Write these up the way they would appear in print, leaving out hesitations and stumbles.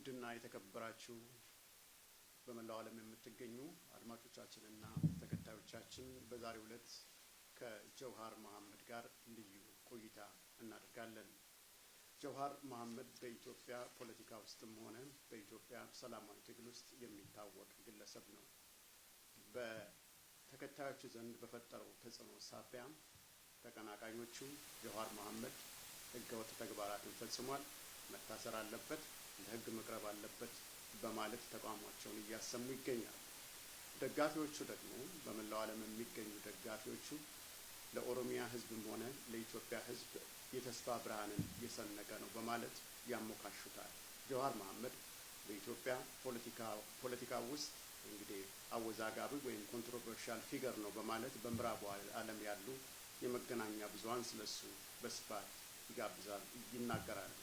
ውድና የተከበራችሁ በመላው ዓለም የምትገኙ አድማጮቻችንና ተከታዮቻችን፣ በዛሬው ዕለት ከጀውሃር መሐመድ ጋር ልዩ ቆይታ እናደርጋለን። ጀውሃር መሐመድ በኢትዮጵያ ፖለቲካ ውስጥም ሆነ በኢትዮጵያ ሰላማዊ ትግል ውስጥ የሚታወቅ ግለሰብ ነው። በተከታዮቹ ዘንድ በፈጠረው ተጽዕኖ ሳቢያ ተቀናቃኞቹ ጀውሃር መሐመድ ህገወጥ ተግባራትን ፈጽሟል፣ መታሰር አለበት፣ ለህግ መቅረብ አለበት በማለት ተቃውሟቸውን እያሰሙ ይገኛሉ። ደጋፊዎቹ ደግሞ፣ በመላው ዓለም የሚገኙ ደጋፊዎቹ ለኦሮሚያ ህዝብም ሆነ ለኢትዮጵያ ህዝብ የተስፋ ብርሃንን የሰነቀ ነው በማለት ያሞካሹታል። ጀዋር መሐመድ በኢትዮጵያ ፖለቲካ ውስጥ እንግዲህ አወዛጋቢ ወይም controversial figure ነው በማለት በምዕራቡ ዓለም ያሉ የመገናኛ ብዙኃን ስለሱ በስፋት ይጋብዛል፣ ይናገራሉ።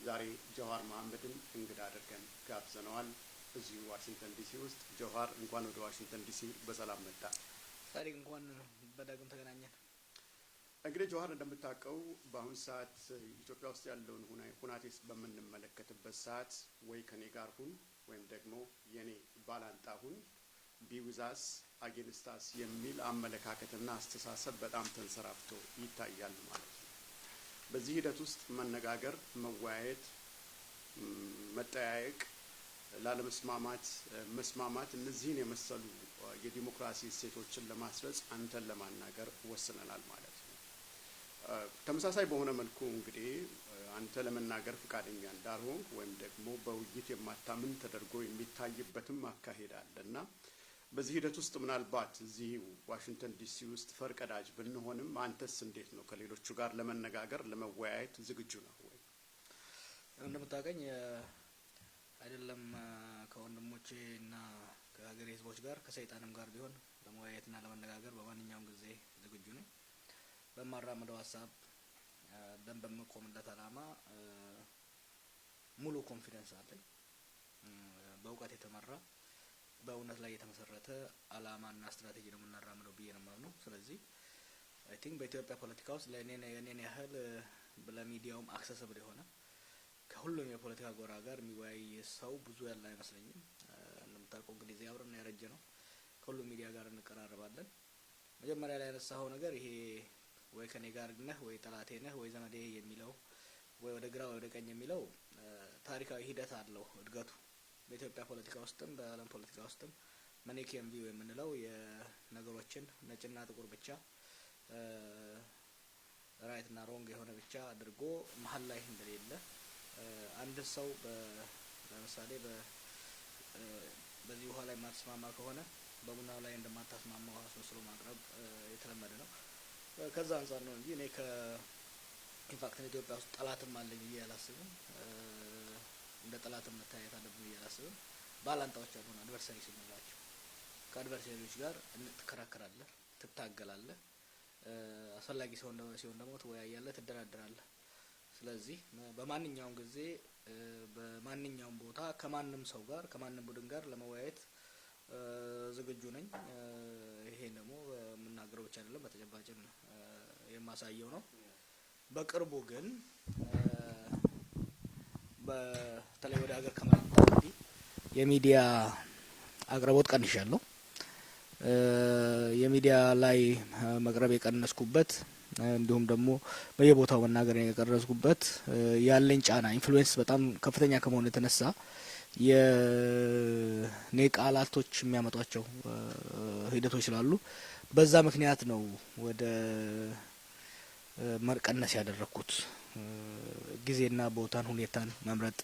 ዛሬ ጀዋር መሐመድን እንግዳ አድርገን ጋብዘነዋል እዚሁ ዋሽንግተን ዲሲ ውስጥ። ጀዋር፣ እንኳን ወደ ዋሽንግተን ዲሲ በሰላም መጣህ። ሳዲቅ፣ እንኳን በዳግም ተገናኘን። እንግዲህ ጀዋር፣ እንደምታውቀው በአሁን ሰዓት ኢትዮጵያ ውስጥ ያለውን ሁናቴ በምንመለከትበት ሰዓት ወይ ከኔ ጋር ሁን ወይም ደግሞ የኔ ባላንጣ ሁን፣ be with us against us የሚል አመለካከትና አስተሳሰብ በጣም ተንሰራፍቶ ይታያል ማለት ነው። በዚህ ሂደት ውስጥ መነጋገር፣ መወያየት፣ መጠያየቅ፣ ላለመስማማት መስማማት፣ እነዚህን የመሰሉ የዲሞክራሲ እሴቶችን ለማስረጽ አንተን ለማናገር ወስነናል ማለት ነው። ተመሳሳይ በሆነ መልኩ እንግዲህ አንተ ለመናገር ፈቃደኛ እንዳልሆንክ ወይም ደግሞ በውይይት የማታምን ተደርጎ የሚታይበትም አካሄድ አለ። እና በዚህ ሂደት ውስጥ ምናልባት እዚህ ዋሽንግተን ዲሲ ውስጥ ፈርቀዳጅ ብንሆንም አንተስ እንዴት ነው፣ ከሌሎቹ ጋር ለመነጋገር ለመወያየት ዝግጁ ነህ ወይ? እንደምታውቀኝ አይደለም ከወንድሞቼ እና ከሀገሬ ሕዝቦች ጋር፣ ከሰይጣንም ጋር ቢሆን ለመወያየትና ለመነጋገር በማንኛውም ጊዜ ዝግጁ ነኝ። በማራምደው ሀሳብ ደም በምቆምለት አላማ ሙሉ confidence አለኝ። በእውቀት የተመራ፣ በእውነት ላይ የተመሰረተ አላማና ስትራቴጂ ነው የምናራምደው ብዬ ነው የማምነው። ስለዚህ I think በኢትዮጵያ ፖለቲካ ውስጥ ለእኔ የኔን ያህል ለሚዲያውም accessible የሆነ፣ ከሁሉም የፖለቲካ ጎራ ጋር የሚወያይ ሰው ብዙ ያለ አይመስለኝም። እንደምታውቀው እንግዲህ እዚህ አብረን ያረጀ ነው። ከሁሉም ሚዲያ ጋር እንቀራረባለን። መጀመሪያ ላይ ያነሳኸው ነገር ይሄ ወይ ከኔ ጋር ነህ ወይ ጠላቴ ነህ ወይ ዘመዴ የሚለው፣ ወይ ወደ ግራ ወይ ወደ ቀኝ የሚለው ታሪካዊ ሂደት አለው እድገቱ። በኢትዮጵያ ፖለቲካ ውስጥም በዓለም ፖለቲካ ውስጥም Manichean view የምንለው የነገሮችን ነጭና ጥቁር ብቻ፣ right እና wrong የሆነ ብቻ አድርጎ መሀል ላይ እንደሌለ፣ አንድ ሰው ለምሳሌ በዚህ ውሃ ላይ የማትስማማ ከሆነ በቡናው ላይ እንደማታስማማው አስመስሎ ማቅረብ የተለመደ ነው። ከዛ አንጻር ነው እንጂ እኔ in fact ኢትዮጵያ ውስጥ ጠላትም አለኝ ብዬ አላስብም። እንደ ጠላትም መታየት አለብን ብዬ አላስብም። ባላንጣዎች አሉን፣ adversaries የምንላቸው። ከ adversary ዎች ጋር ትከራከራለህ፣ ትታገላለህ። አስፈላጊ ሲሆን ደግሞ ትወያያለህ፣ ትደራደራለህ። ስለዚህ በማንኛውም ጊዜ፣ በማንኛውም ቦታ፣ ከማንም ሰው ጋር፣ ከማንም ቡድን ጋር ለመወያየት ዝግጁ ነኝ። ይሄን ደግሞ የምናገረው ብቻ አይደለም፣ በተጨባጭም የማሳየው ነው። በቅርቡ ግን በተለይ ወደ ሀገር ከመጣ ወዲህ የሚዲያ አቅርቦት ቀንሻለሁ። የሚዲያ ላይ መቅረብ የቀነስኩበት እንዲሁም ደግሞ በየቦታው መናገር የቀነስኩበት ያለኝ ጫና influence በጣም ከፍተኛ ከመሆኑ የተነሳ የኔ ቃላቶች የሚያመጧቸው ሂደቶች ስላሉ በዛ ምክንያት ነው ወደ መቀነስ ያደረግኩት። ጊዜና ቦታን ሁኔታን መምረጥ፣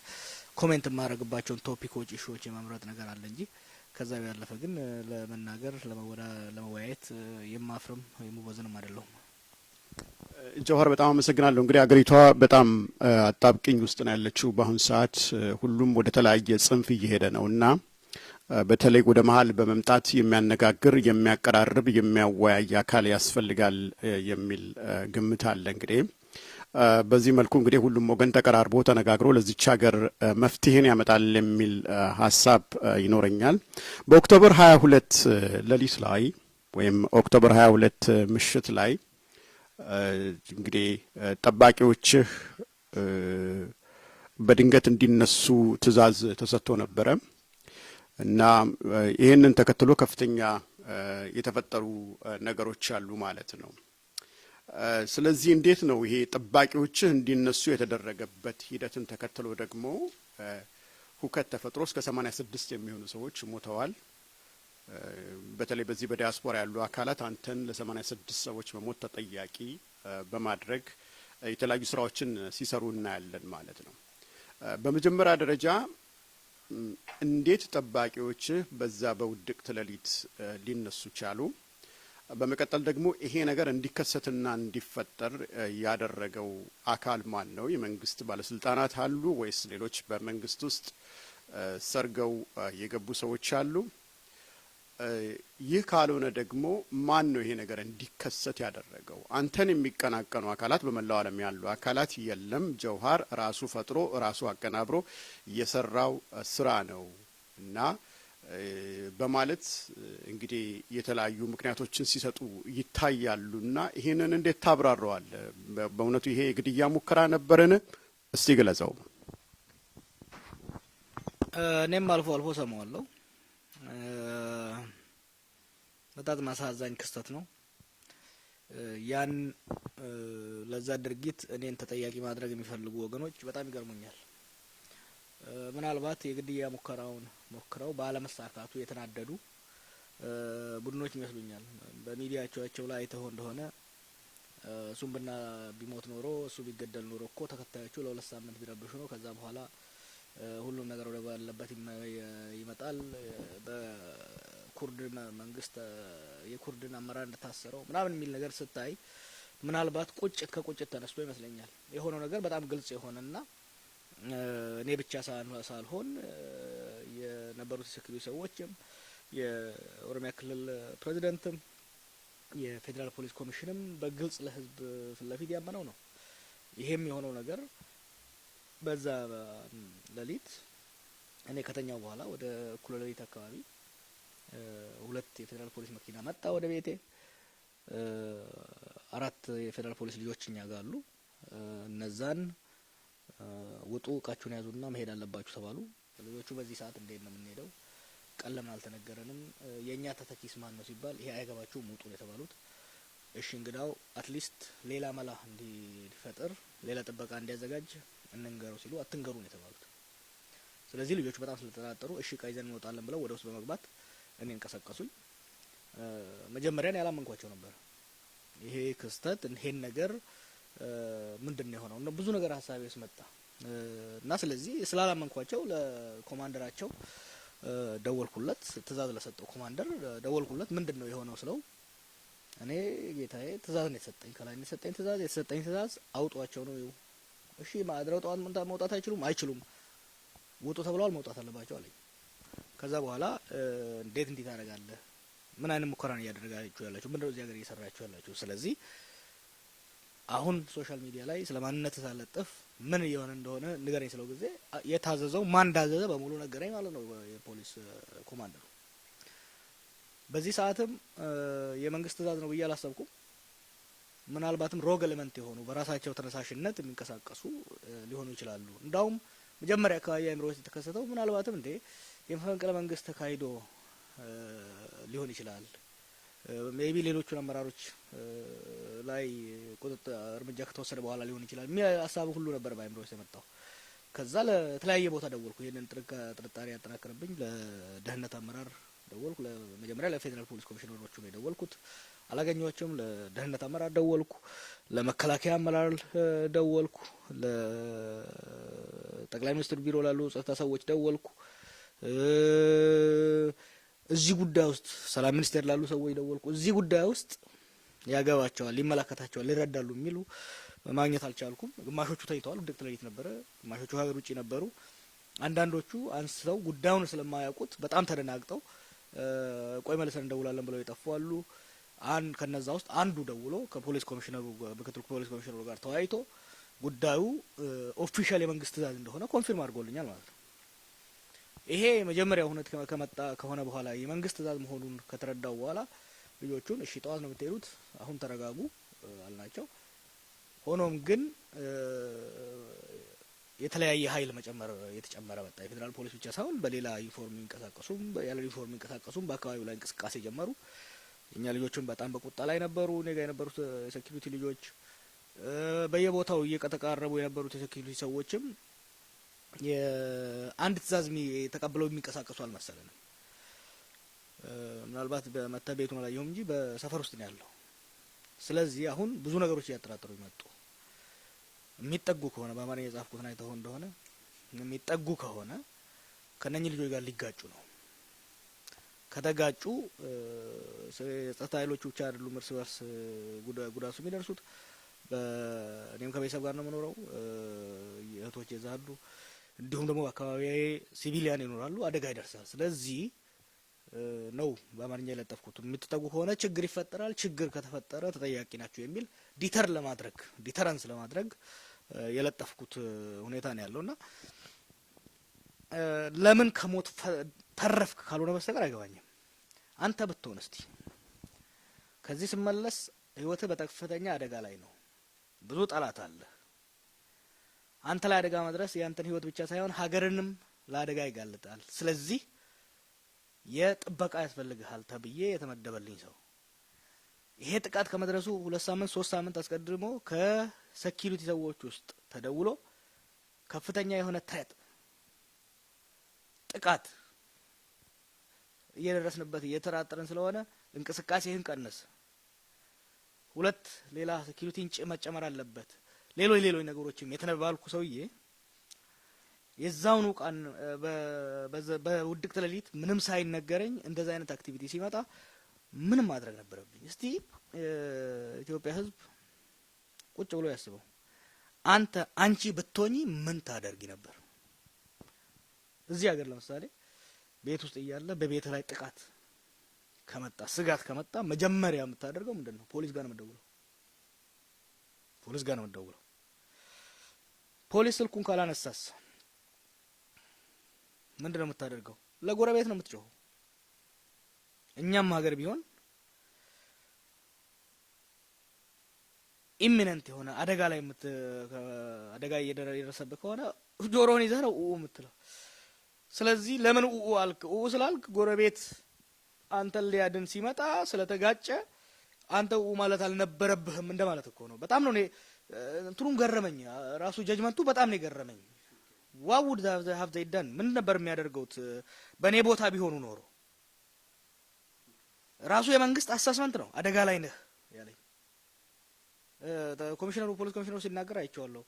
comment የማደርግባቸውን topic ኦች፣ issue ዎች የመምረጥ ነገር አለ እንጂ ከዛ ያለፈ ግን ለመናገር፣ ለመወያየት የማፍርም የምቦዝንም አይደለሁም። ጀዋር፣ በጣም አመሰግናለሁ። እንግዲህ አገሪቷ በጣም አጣብቂኝ ውስጥ ነው ያለችው። በአሁን ሰዓት ሁሉም ወደ ተለያየ ጽንፍ እየሄደ ነው እና በተለይ ወደ መሀል በመምጣት የሚያነጋግር፣ የሚያቀራርብ፣ የሚያወያይ አካል ያስፈልጋል የሚል ግምት አለ። እንግዲህ በዚህ መልኩ እንግዲህ ሁሉም ወገን ተቀራርቦ ተነጋግሮ ለዚች ሀገር መፍትሄን ያመጣል የሚል ሀሳብ ይኖረኛል። በ October 22 ሌሊት ላይ ወይም October 22 ምሽት ላይ እንግዲህ ጠባቂዎችህ በድንገት እንዲነሱ ትዕዛዝ ተሰጥቶ ነበረ እና ይህንን ተከትሎ ከፍተኛ የተፈጠሩ ነገሮች አሉ ማለት ነው። ስለዚህ እንዴት ነው ይሄ ጠባቂዎችህ እንዲነሱ የተደረገበት ሂደትን ተከትሎ ደግሞ ሁከት ተፈጥሮ እስከ 86 የሚሆኑ ሰዎች ሞተዋል። በተለይ በዚህ በዲያስፖራ ያሉ አካላት አንተን ለ86 ሰዎች መሞት ተጠያቂ በማድረግ የተለያዩ ስራዎችን ሲሰሩ እናያለን ማለት ነው። በመጀመሪያ ደረጃ እንዴት ጠባቂዎችህ በዛ በውድቅት ሌሊት ሊነሱ ቻሉ? በመቀጠል ደግሞ ይሄ ነገር እንዲከሰትና እንዲፈጠር ያደረገው አካል ማን ነው? የመንግስት ባለስልጣናት አሉ ወይስ ሌሎች በመንግስት ውስጥ ሰርገው የገቡ ሰዎች አሉ? ይህ ካልሆነ ደግሞ ማን ነው ይሄ ነገር እንዲከሰት ያደረገው? አንተን የሚቀናቀኑ አካላት፣ በመላው ዓለም ያሉ አካላት የለም፣ ጀውሃር ራሱ ፈጥሮ ራሱ አቀናብሮ የሰራው ስራ ነው እና በማለት እንግዲህ የተለያዩ ምክንያቶችን ሲሰጡ ይታያሉና ይህንን እንዴት ታብራረዋል? በእውነቱ ይሄ የግድያ ሙከራ ነበርን? እስቲ ግለጸው። እኔም አልፎ አልፎ ሰማዋለሁ። በጣም አሳዛኝ ክስተት ነው። ያን ለዛ ድርጊት እኔን ተጠያቂ ማድረግ የሚፈልጉ ወገኖች በጣም ይገርሙኛል። ምናልባት የግድያ ሙከራውን ሞክረው ባለመሳካቱ የተናደዱ ቡድኖች ይመስሉኛል። በሚዲያቸው ላይ አይተው እንደሆነ እሱም ብና ቢሞት ኖሮ፣ እሱ ቢገደል ኖሮ እኮ ተከታዮቹ ለ2 ሳምንት ቢረብሹ ነው፣ ከዛ በኋላ ሁሉም ነገር ወደ ባለበት ይመጣል፣ በኩርድ መንግስት የኩርድን አመራር እንደታሰረው ምናምን የሚል ነገር ስታይ ምናልባት ቁጭት ከቁጭት ተነስቶ ይመስለኛል። የሆነው ነገር በጣም ግልጽ የሆነና እኔ ብቻ ሳልሆን የነበሩት የ security ሰዎችም፣ የኦሮሚያ ክልል ፕሬዚደንትም፣ የፌዴራል ፖሊስ ኮሚሽንም በግልጽ ለህዝብ ፊት ለፊት ያመነው ነው። ይሄም የሆነው ነገር በዛ ሌሊት እኔ ከተኛሁ በኋላ ወደ እኩለ ሌሊት አካባቢ ሁለት የፌዴራል ፖሊስ መኪና መጣ ወደ ቤቴ። አራት የፌዴራል ፖሊስ ልጆች እኛ ጋር አሉ። እነዛን ውጡ፣ እቃችሁን ያዙና መሄድ አለባችሁ ተባሉ። ልጆቹ በዚህ ሰዓት እንዴት ነው የምንሄደው? ቀን ለምን አልተነገረንም? የእኛ ተተኪስ ማን ነው ሲባል ይሄ አይገባችሁም፣ ውጡ ነው የተባሉት። እሺ እንግዳው at least ሌላ መላ እንዲፈጥር፣ ሌላ ጥበቃ እንዲያዘጋጅ እንንገረው ሲሉ አትንገሩ ነው የተባሉት። ስለዚህ ልጆቹ በጣም ስለተጠራጠሩ እሺ እቃ ይዘን እንወጣለን ብለው ወደ ውስጥ በመግባት እኔን ቀሰቀሱኝ። መጀመሪያ እኔ ያላመንኳቸው ነበር። ይሄ ክስተት፣ ይሄን ነገር ምንድን ነው የሆነው? ብዙ ነገር ሀሳቤ ውስጥ መጣ እና ስለዚህ ስላላመንኳቸው ለኮማንደራቸው ደወልኩለት። ትእዛዝ ለሰጠው ኮማንደር ደወልኩለት። ምንድን ነው የሆነው ስለው እኔ ጌታዬ ትእዛዝ ነው የተሰጠኝ፣ ከላይ ነው የተሰጠኝ ትእዛዝ፣ የተሰጠኝ ትእዛዝ አውጧቸው ነው። እሺ አድረው ጠዋት መውጣት አይችሉም? አይችሉም። ውጡ ተብለዋል፣ መውጣት አለባቸው አለኝ። ከዛ በኋላ እንዴት እንዲህ ታደርጋለህ? ምን አይነት ሙከራ ነው እያደረጋችሁ ያላችሁ? ምንድነው እዚህ ሀገር እየሰራችሁ ያላችሁ? ስለዚህ አሁን social media ላይ ስለ ማንነት ሳለጥፍ ምን እየሆነ እንደሆነ ንገረኝ ስለው ጊዜ የታዘዘው ማን እንዳዘዘ በሙሉ ነገረኝ ማለት ነው የፖሊስ ኮማንደሩ። በዚህ ሰዓትም የመንግስት ትእዛዝ ነው ብዬ አላሰብኩም። ምናልባትም rogue element የሆኑ፣ በራሳቸው ተነሳሽነት የሚንቀሳቀሱ ሊሆኑ ይችላሉ። እንዳውም መጀመሪያ አካባቢ አእምሮ ውስጥ የተከሰተው ምናልባትም እንዴ የመፈንቅለ መንግስት ተካሂዶ ሊሆን ይችላል፣ maybe ሌሎቹን አመራሮች ላይ ቁጥጥር እርምጃ ከተወሰደ በኋላ ሊሆን ይችላል የሚል ሀሳብ ሁሉ ነበር በአእምሮ ውስጥ የመጣው። ከዛ ለተለያየ ቦታ ደወልኩ። ይህንን ጥርጣሬ ያጠናከረብኝ ለደህንነት አመራር ደወልኩ። ለመጀመሪያ ለፌዴራል ፖሊስ ኮሚሽነሮቹ ነው የደወልኩት። አላገኘኋቸውም። ለደህንነት አመራር ደወልኩ፣ ለመከላከያ አመራር ደወልኩ፣ ለጠቅላይ ሚኒስትር ቢሮ ላሉ ጸጥታ ሰዎች ደወልኩ። እዚህ ጉዳይ ውስጥ ሰላም ሚኒስቴር ላሉ ሰዎች ደወልኩ። እዚህ ጉዳይ ውስጥ ያገባቸዋል፣ ይመለከታቸዋል፣ ይረዳሉ የሚሉ ማግኘት አልቻልኩም። ግማሾቹ ተኝተዋል፣ ውድቅት ሌሊት ነበረ። ግማሾቹ ሀገር ውጭ ነበሩ። አንዳንዶቹ አንስተው ጉዳዩን ስለማያውቁት በጣም ተደናግጠው ቆይ መልሰን እንደውላለን ብለው የጠፉ አሉ። አንድ ከነዛ ውስጥ አንዱ ደውሎ ከፖሊስ ኮሚሽነሩ፣ ምክትል ፖሊስ ኮሚሽነሩ ጋር ተወያይቶ ጉዳዩ official የመንግስት ትእዛዝ እንደሆነ confirm አድርጎልኛል ማለት ነው። ይሄ የመጀመሪያው ሁነት ከመጣ ከሆነ በኋላ፣ የመንግስት ትእዛዝ መሆኑን ከተረዳው በኋላ ልጆቹን እሺ ጠዋት ነው የምትሄዱት፣ አሁን ተረጋጉ አልናቸው። ሆኖም ግን የተለያየ ኃይል መጨመር የተጨመረ መጣ። የፌዴራል ፖሊስ ብቻ ሳይሆን በሌላ ዩኒፎርም የሚንቀሳቀሱም ያለ ዩኒፎርም የሚንቀሳቀሱም በአካባቢው ላይ እንቅስቃሴ ጀመሩ። የእኛ ልጆችም በጣም በቁጣ ላይ ነበሩ። እኔ ጋ የነበሩት የ security ልጆች፣ በየቦታው እየተቃረቡ የነበሩት የ security ሰዎችም የአንድ ትዕዛዝ ተቀብለው የሚንቀሳቀሱ አልመሰለንም። ምናልባት በመተ ቤቱን አላየሁም እንጂ በሰፈር ውስጥ ነው ያለው። ስለዚህ አሁን ብዙ ነገሮች እያጠራጠሩ ይመጡ። የሚጠጉ ከሆነ፣ በአማርኛ የጻፍኩትን አይተኸው እንደሆነ፣ የሚጠጉ ከሆነ ከነኚህ ልጆች ጋር ሊጋጩ ነው። ከተጋጩ የጸጥታ ኃይሎቹ ብቻ አይደሉም እርስ በርስ ጉዳቱ የሚደርሱት። እኔም ከቤተሰብ ጋር ነው የምኖረው። እህቶች እዛ አሉ። እንዲሁም ደግሞ በአካባቢዬ civilian ይኖራሉ። አደጋ ይደርሳል። ስለዚህ ነው በአማርኛ የለጠፍኩት። የምትጠጉ ከሆነ ችግር ይፈጠራል። ችግር ከተፈጠረ ተጠያቂ ናቸው የሚል deter ለማድረግ፣ deterrence ለማድረግ የለጠፍኩት ሁኔታ ነው ያለው። እና ለምን ከሞት ተረፍክ ካልሆነ በስተቀር አይገባኝም። አንተ ብትሆን እስቲ ከዚህ ስመለስ ህይወትህ በከፍተኛ አደጋ ላይ ነው። ብዙ ጠላት አለ። አንተ ላይ አደጋ መድረስ የአንተን ህይወት ብቻ ሳይሆን ሀገርንም ለአደጋ ይጋልጣል። ስለዚህ የጥበቃ ያስፈልግሃል ተብዬ የተመደበልኝ ሰው፣ ይሄ ጥቃት ከመድረሱ 2 ሳምንት 3 ሳምንት አስቀድሞ ከ security ሰዎች ውስጥ ተደውሎ ከፍተኛ የሆነ threat፣ ጥቃት እየደረስንበት እየተጠራጠርን ስለሆነ እንቅስቃሴህን ቀንስ፣ ሁለት ሌላ security ን መጨመር አለበት፣ ሌሎች ሌሎች ነገሮችም የተባልኩ ሰውዬ የዛውኑ ቀን በውድቅት ሌሊት ምንም ሳይነገረኝ እንደዛ አይነት activity ሲመጣ ምንም ማድረግ ነበረብኝ? እስቲ ኢትዮጵያ ሕዝብ ቁጭ ብሎ ያስበው። አንተ፣ አንቺ ብትሆኚ ምን ታደርጊ ነበር? እዚህ ሀገር ለምሳሌ ቤት ውስጥ እያለ በቤት ላይ ጥቃት ከመጣ፣ ስጋት ከመጣ መጀመሪያ የምታደርገው ምንድን ነው? ፖሊስ ጋር ነው የምትደውለው። ፖሊስ ጋር ነው የምትደውለው። ፖሊስ ስልኩን ካላነሳስ ምንድን ነው የምታደርገው? ለጎረቤት ነው የምትጮኸው። እኛም ሀገር ቢሆን imminent የሆነ አደጋ ላይ አደጋ እየደረሰብህ ከሆነ ጆሮህን ይዘህ ነው ኡኡ የምትለው። ስለዚህ ለምን ኡኡ አልክ? ኡኡ ስላልክ ጎረቤት አንተን ሊያድን ሲመጣ ስለተጋጨ አንተ ኡኡ ማለት አልነበረብህም እንደማለት እኮ ነው። በጣም ነው እኔ እንትኑም ገረመኝ። ራሱ judgment ኡ በጣም ነው የገረመኝ። What would have they done? ምን ነበር የሚያደርገውት በእኔ ቦታ ቢሆኑ ኖሮ? ራሱ የመንግስት assessment ነው አደጋ ላይ ነህ ያለኝ። ኮሚሽነሩ፣ ፖሊስ ኮሚሽነሩ ሲናገር አይቼዋለሁ።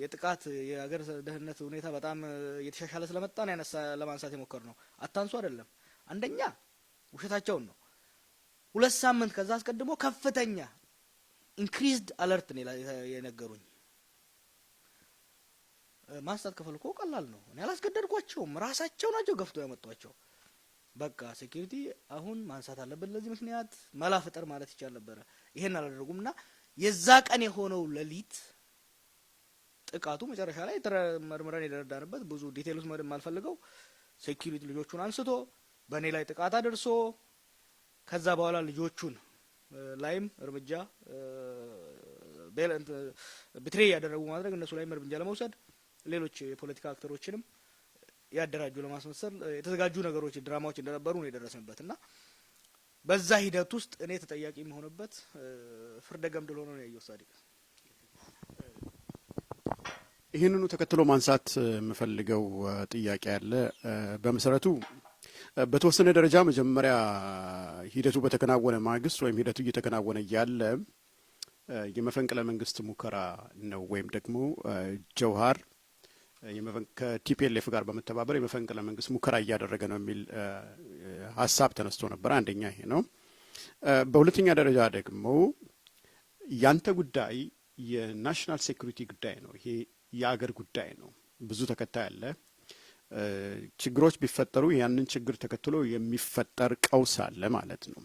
የጥቃት የሀገር ደህንነት ሁኔታ በጣም እየተሻሻለ ስለመጣ ነው ያነሳ ለማንሳት የሞከር ነው። አታንሱ አይደለም። አንደኛ ውሸታቸውን ነው። 2 ሳምንት ከዛ አስቀድሞ ከፍተኛ increased alert ነው የነገሩኝ። ማንሳት ከፈለኩ ቀላል ነው። እኔ አላስገደድኳቸውም። ራሳቸው ናቸው ገፍቶ ያመጧቸው። በቃ security አሁን ማንሳት አለብን፣ ለዚህ ምክንያት መላ ፍጠር ማለት ይቻል ነበረ። ይሄን አላደረጉም። እና የዛ ቀን የሆነው ሌሊት ጥቃቱ መጨረሻ ላይ መርምረን የደረዳንበት ብዙ detail ውስጥ መሄድ የማልፈልገው፣ security ልጆቹን አንስቶ በእኔ ላይ ጥቃት አድርሶ ከዛ በኋላ ልጆቹን ላይም እርምጃ betray ያደረጉ ማድረግ፣ እነሱ ላይም እርምጃ ለመውሰድ ሌሎች የፖለቲካ actor ኦችንም ያደራጁ ለማስመሰል የተዘጋጁ ነገሮች፣ ድራማዎች እንደነበሩ ነው የደረስንበት። እና በዛ ሂደት ውስጥ እኔ ተጠያቂ የምሆንበት ፍርደ ገምድል ሆኖ ነው ያየው ሳዲቅ። ይህንኑ ተከትሎ ማንሳት የምፈልገው ጥያቄ አለ። በመሰረቱ በተወሰነ ደረጃ መጀመሪያ ሂደቱ በተከናወነ ማግስት ወይም ሂደቱ እየተከናወነ እያለ የመፈንቅለ መንግስት ሙከራ ነው ወይም ደግሞ ጀውሃር ከ TPLF ጋር በመተባበር የመፈንቅለ መንግስት ሙከራ እያደረገ ነው የሚል ሀሳብ ተነስቶ ነበር። አንደኛ ይሄ ነው። በሁለተኛ ደረጃ ደግሞ ያንተ ጉዳይ የ national security ጉዳይ ነው። ይሄ የአገር ጉዳይ ነው። ብዙ ተከታይ አለ። ችግሮች ቢፈጠሩ ያንን ችግር ተከትሎ የሚፈጠር ቀውስ አለ ማለት ነው።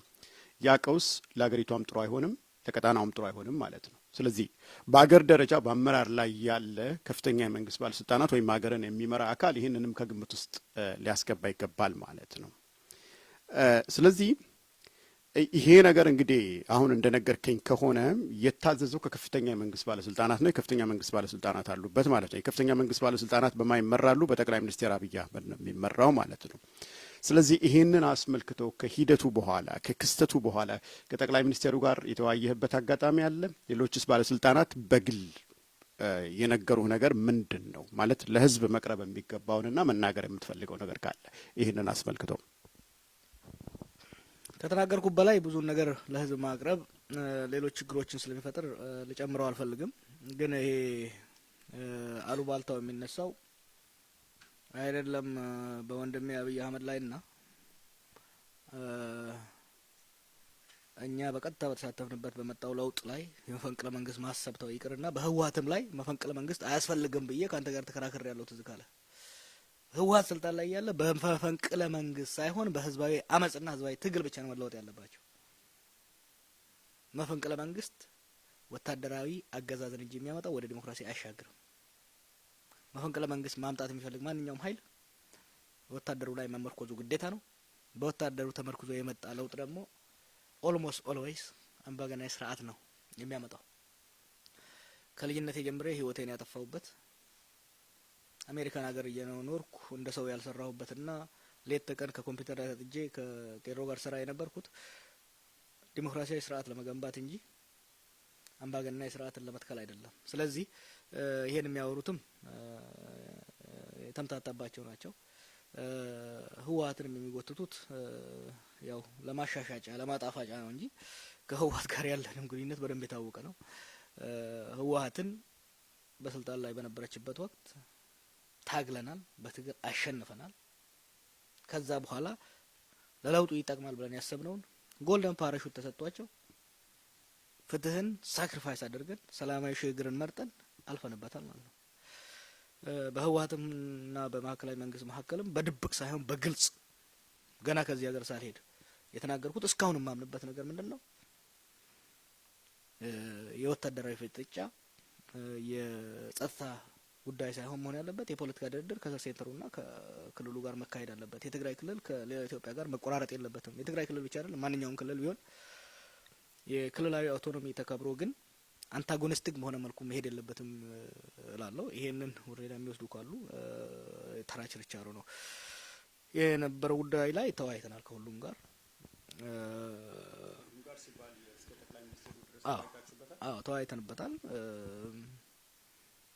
ያ ቀውስ ለሀገሪቷም ጥሩ አይሆንም፣ ለቀጣናውም ጥሩ አይሆንም ማለት ነው። ስለዚህ በአገር ደረጃ በአመራር ላይ ያለ ከፍተኛ የመንግስት ባለስልጣናት ወይም ሀገርን የሚመራ አካል ይህንንም ከግምት ውስጥ ሊያስገባ ይገባል ማለት ነው። ስለዚህ ይሄ ነገር እንግዲህ አሁን እንደነገርከኝ ከሆነ የታዘዘው ከከፍተኛ የመንግስት ባለስልጣናት ነው። የከፍተኛ መንግስት ባለስልጣናት አሉበት ማለት ነው። የከፍተኛ መንግስት ባለስልጣናት በማን ይመራሉ? በጠቅላይ ሚኒስትር አብይ አህመድ ነው የሚመራው ማለት ነው። ስለዚህ ይሄንን አስመልክቶ ከሂደቱ በኋላ፣ ከክስተቱ በኋላ ከጠቅላይ ሚኒስቴሩ ጋር የተወያየህበት አጋጣሚ አለ? ሌሎችስ ባለስልጣናት በግል የነገሩህ ነገር ምንድን ነው? ማለት ለህዝብ መቅረብ የሚገባውንና መናገር የምትፈልገው ነገር ካለ ይህንን አስመልክቶ። ከተናገርኩት በላይ ብዙን ነገር ለህዝብ ማቅረብ ሌሎች ችግሮችን ስለሚፈጥር ልጨምረው አልፈልግም። ግን ይሄ አሉባልታው የሚነሳው አይደለም በወንድሜ አብይ አህመድ ላይ ና እኛ በቀጥታ በተሳተፍንበት በመጣው ለውጥ ላይ የመፈንቅለ መንግስት ማሰብ ተው ይቅርና በህወሀትም ላይ መፈንቅለ መንግስት አያስፈልግም ብዬ ከአንተ ጋር ተከራክሬ ያለው ትዝ ካለ፣ ህወሀት ስልጣን ላይ ያለ በመፈንቅለ መንግስት ሳይሆን በህዝባዊ አመጽና ህዝባዊ ትግል ብቻ ነው መለወጥ ያለባቸው። መፈንቅለ መንግስት ወታደራዊ አገዛዝን እንጂ የሚያመጣው ወደ ዲሞክራሲ አያሻግርም። መፈንቅለ መንግስት ማምጣት የሚፈልግ ማንኛውም ሀይል ወታደሩ ላይ መመርኮዙ ግዴታ ነው። በወታደሩ ተመርኩዞ የመጣ ለውጥ ደግሞ almost always አምባገነናዊ ስርዓት ነው የሚያመጣው። ከልጅነቴ ጀምሬ ህይወቴን ያጠፋሁበት፣ አሜሪካን ሀገር እየኖርኩ እንደ ሰው ያልሰራሁበትና ሌት ተቀን ከኮምፒውተር ላይ ተጥጄ ከቄሮ ጋር ስራ የነበርኩት ዲሞክራሲያዊ ስርዓት ለመገንባት እንጂ አምባገነናዊ ስርዓትን ለመትከል አይደለም። ስለዚህ ይሄን የሚያወሩትም የተምታታባቸው ናቸው። ህወሀትንም የሚጎትቱት ያው ለማሻሻጫ ለማጣፋጫ ነው እንጂ ከህወሀት ጋር ያለንም ግንኙነት በደንብ የታወቀ ነው። ህወሀትን በስልጣን ላይ በነበረችበት ወቅት ታግለናል፣ በትግል አሸንፈናል። ከዛ በኋላ ለለውጡ ይጠቅማል ብለን ያሰብነውን golden parachute ተሰጥቷቸው ፍትህን sacrifice አድርገን ሰላማዊ ሽግግርን መርጠን አልፈንበታል ማለት ነው። በህወሀትምና በማዕከላዊ መንግስት መካከልም በድብቅ ሳይሆን በግልጽ ገና ከዚህ ሀገር ሳልሄድ የተናገርኩት፣ እስካሁን የማምንበት ነገር ምንድን ነው? የወታደራዊ ፍጥጫ የጸጥታ ጉዳይ ሳይሆን መሆን ያለበት የፖለቲካ ድርድር ከ center ኡና ከክልሉ ጋር መካሄድ አለበት። የትግራይ ክልል ከሌላ ኢትዮጵያ ጋር መቆራረጥ የለበትም። የትግራይ ክልል ብቻ አይደለም፣ ማንኛውም ክልል ቢሆን የክልላዊ autonomy ተከብሮ ግን antagonistic በሆነ መልኩ መሄድ የለበትም እላለሁ። ይሄንን ወደ ሌላ የሚወስዱ ካሉ ተራ ችርቻሮ ነው። የነበረው ጉዳይ ላይ ተወያይተናል ከሁሉም ጋር። አዎ፣ ተወያይተንበታል።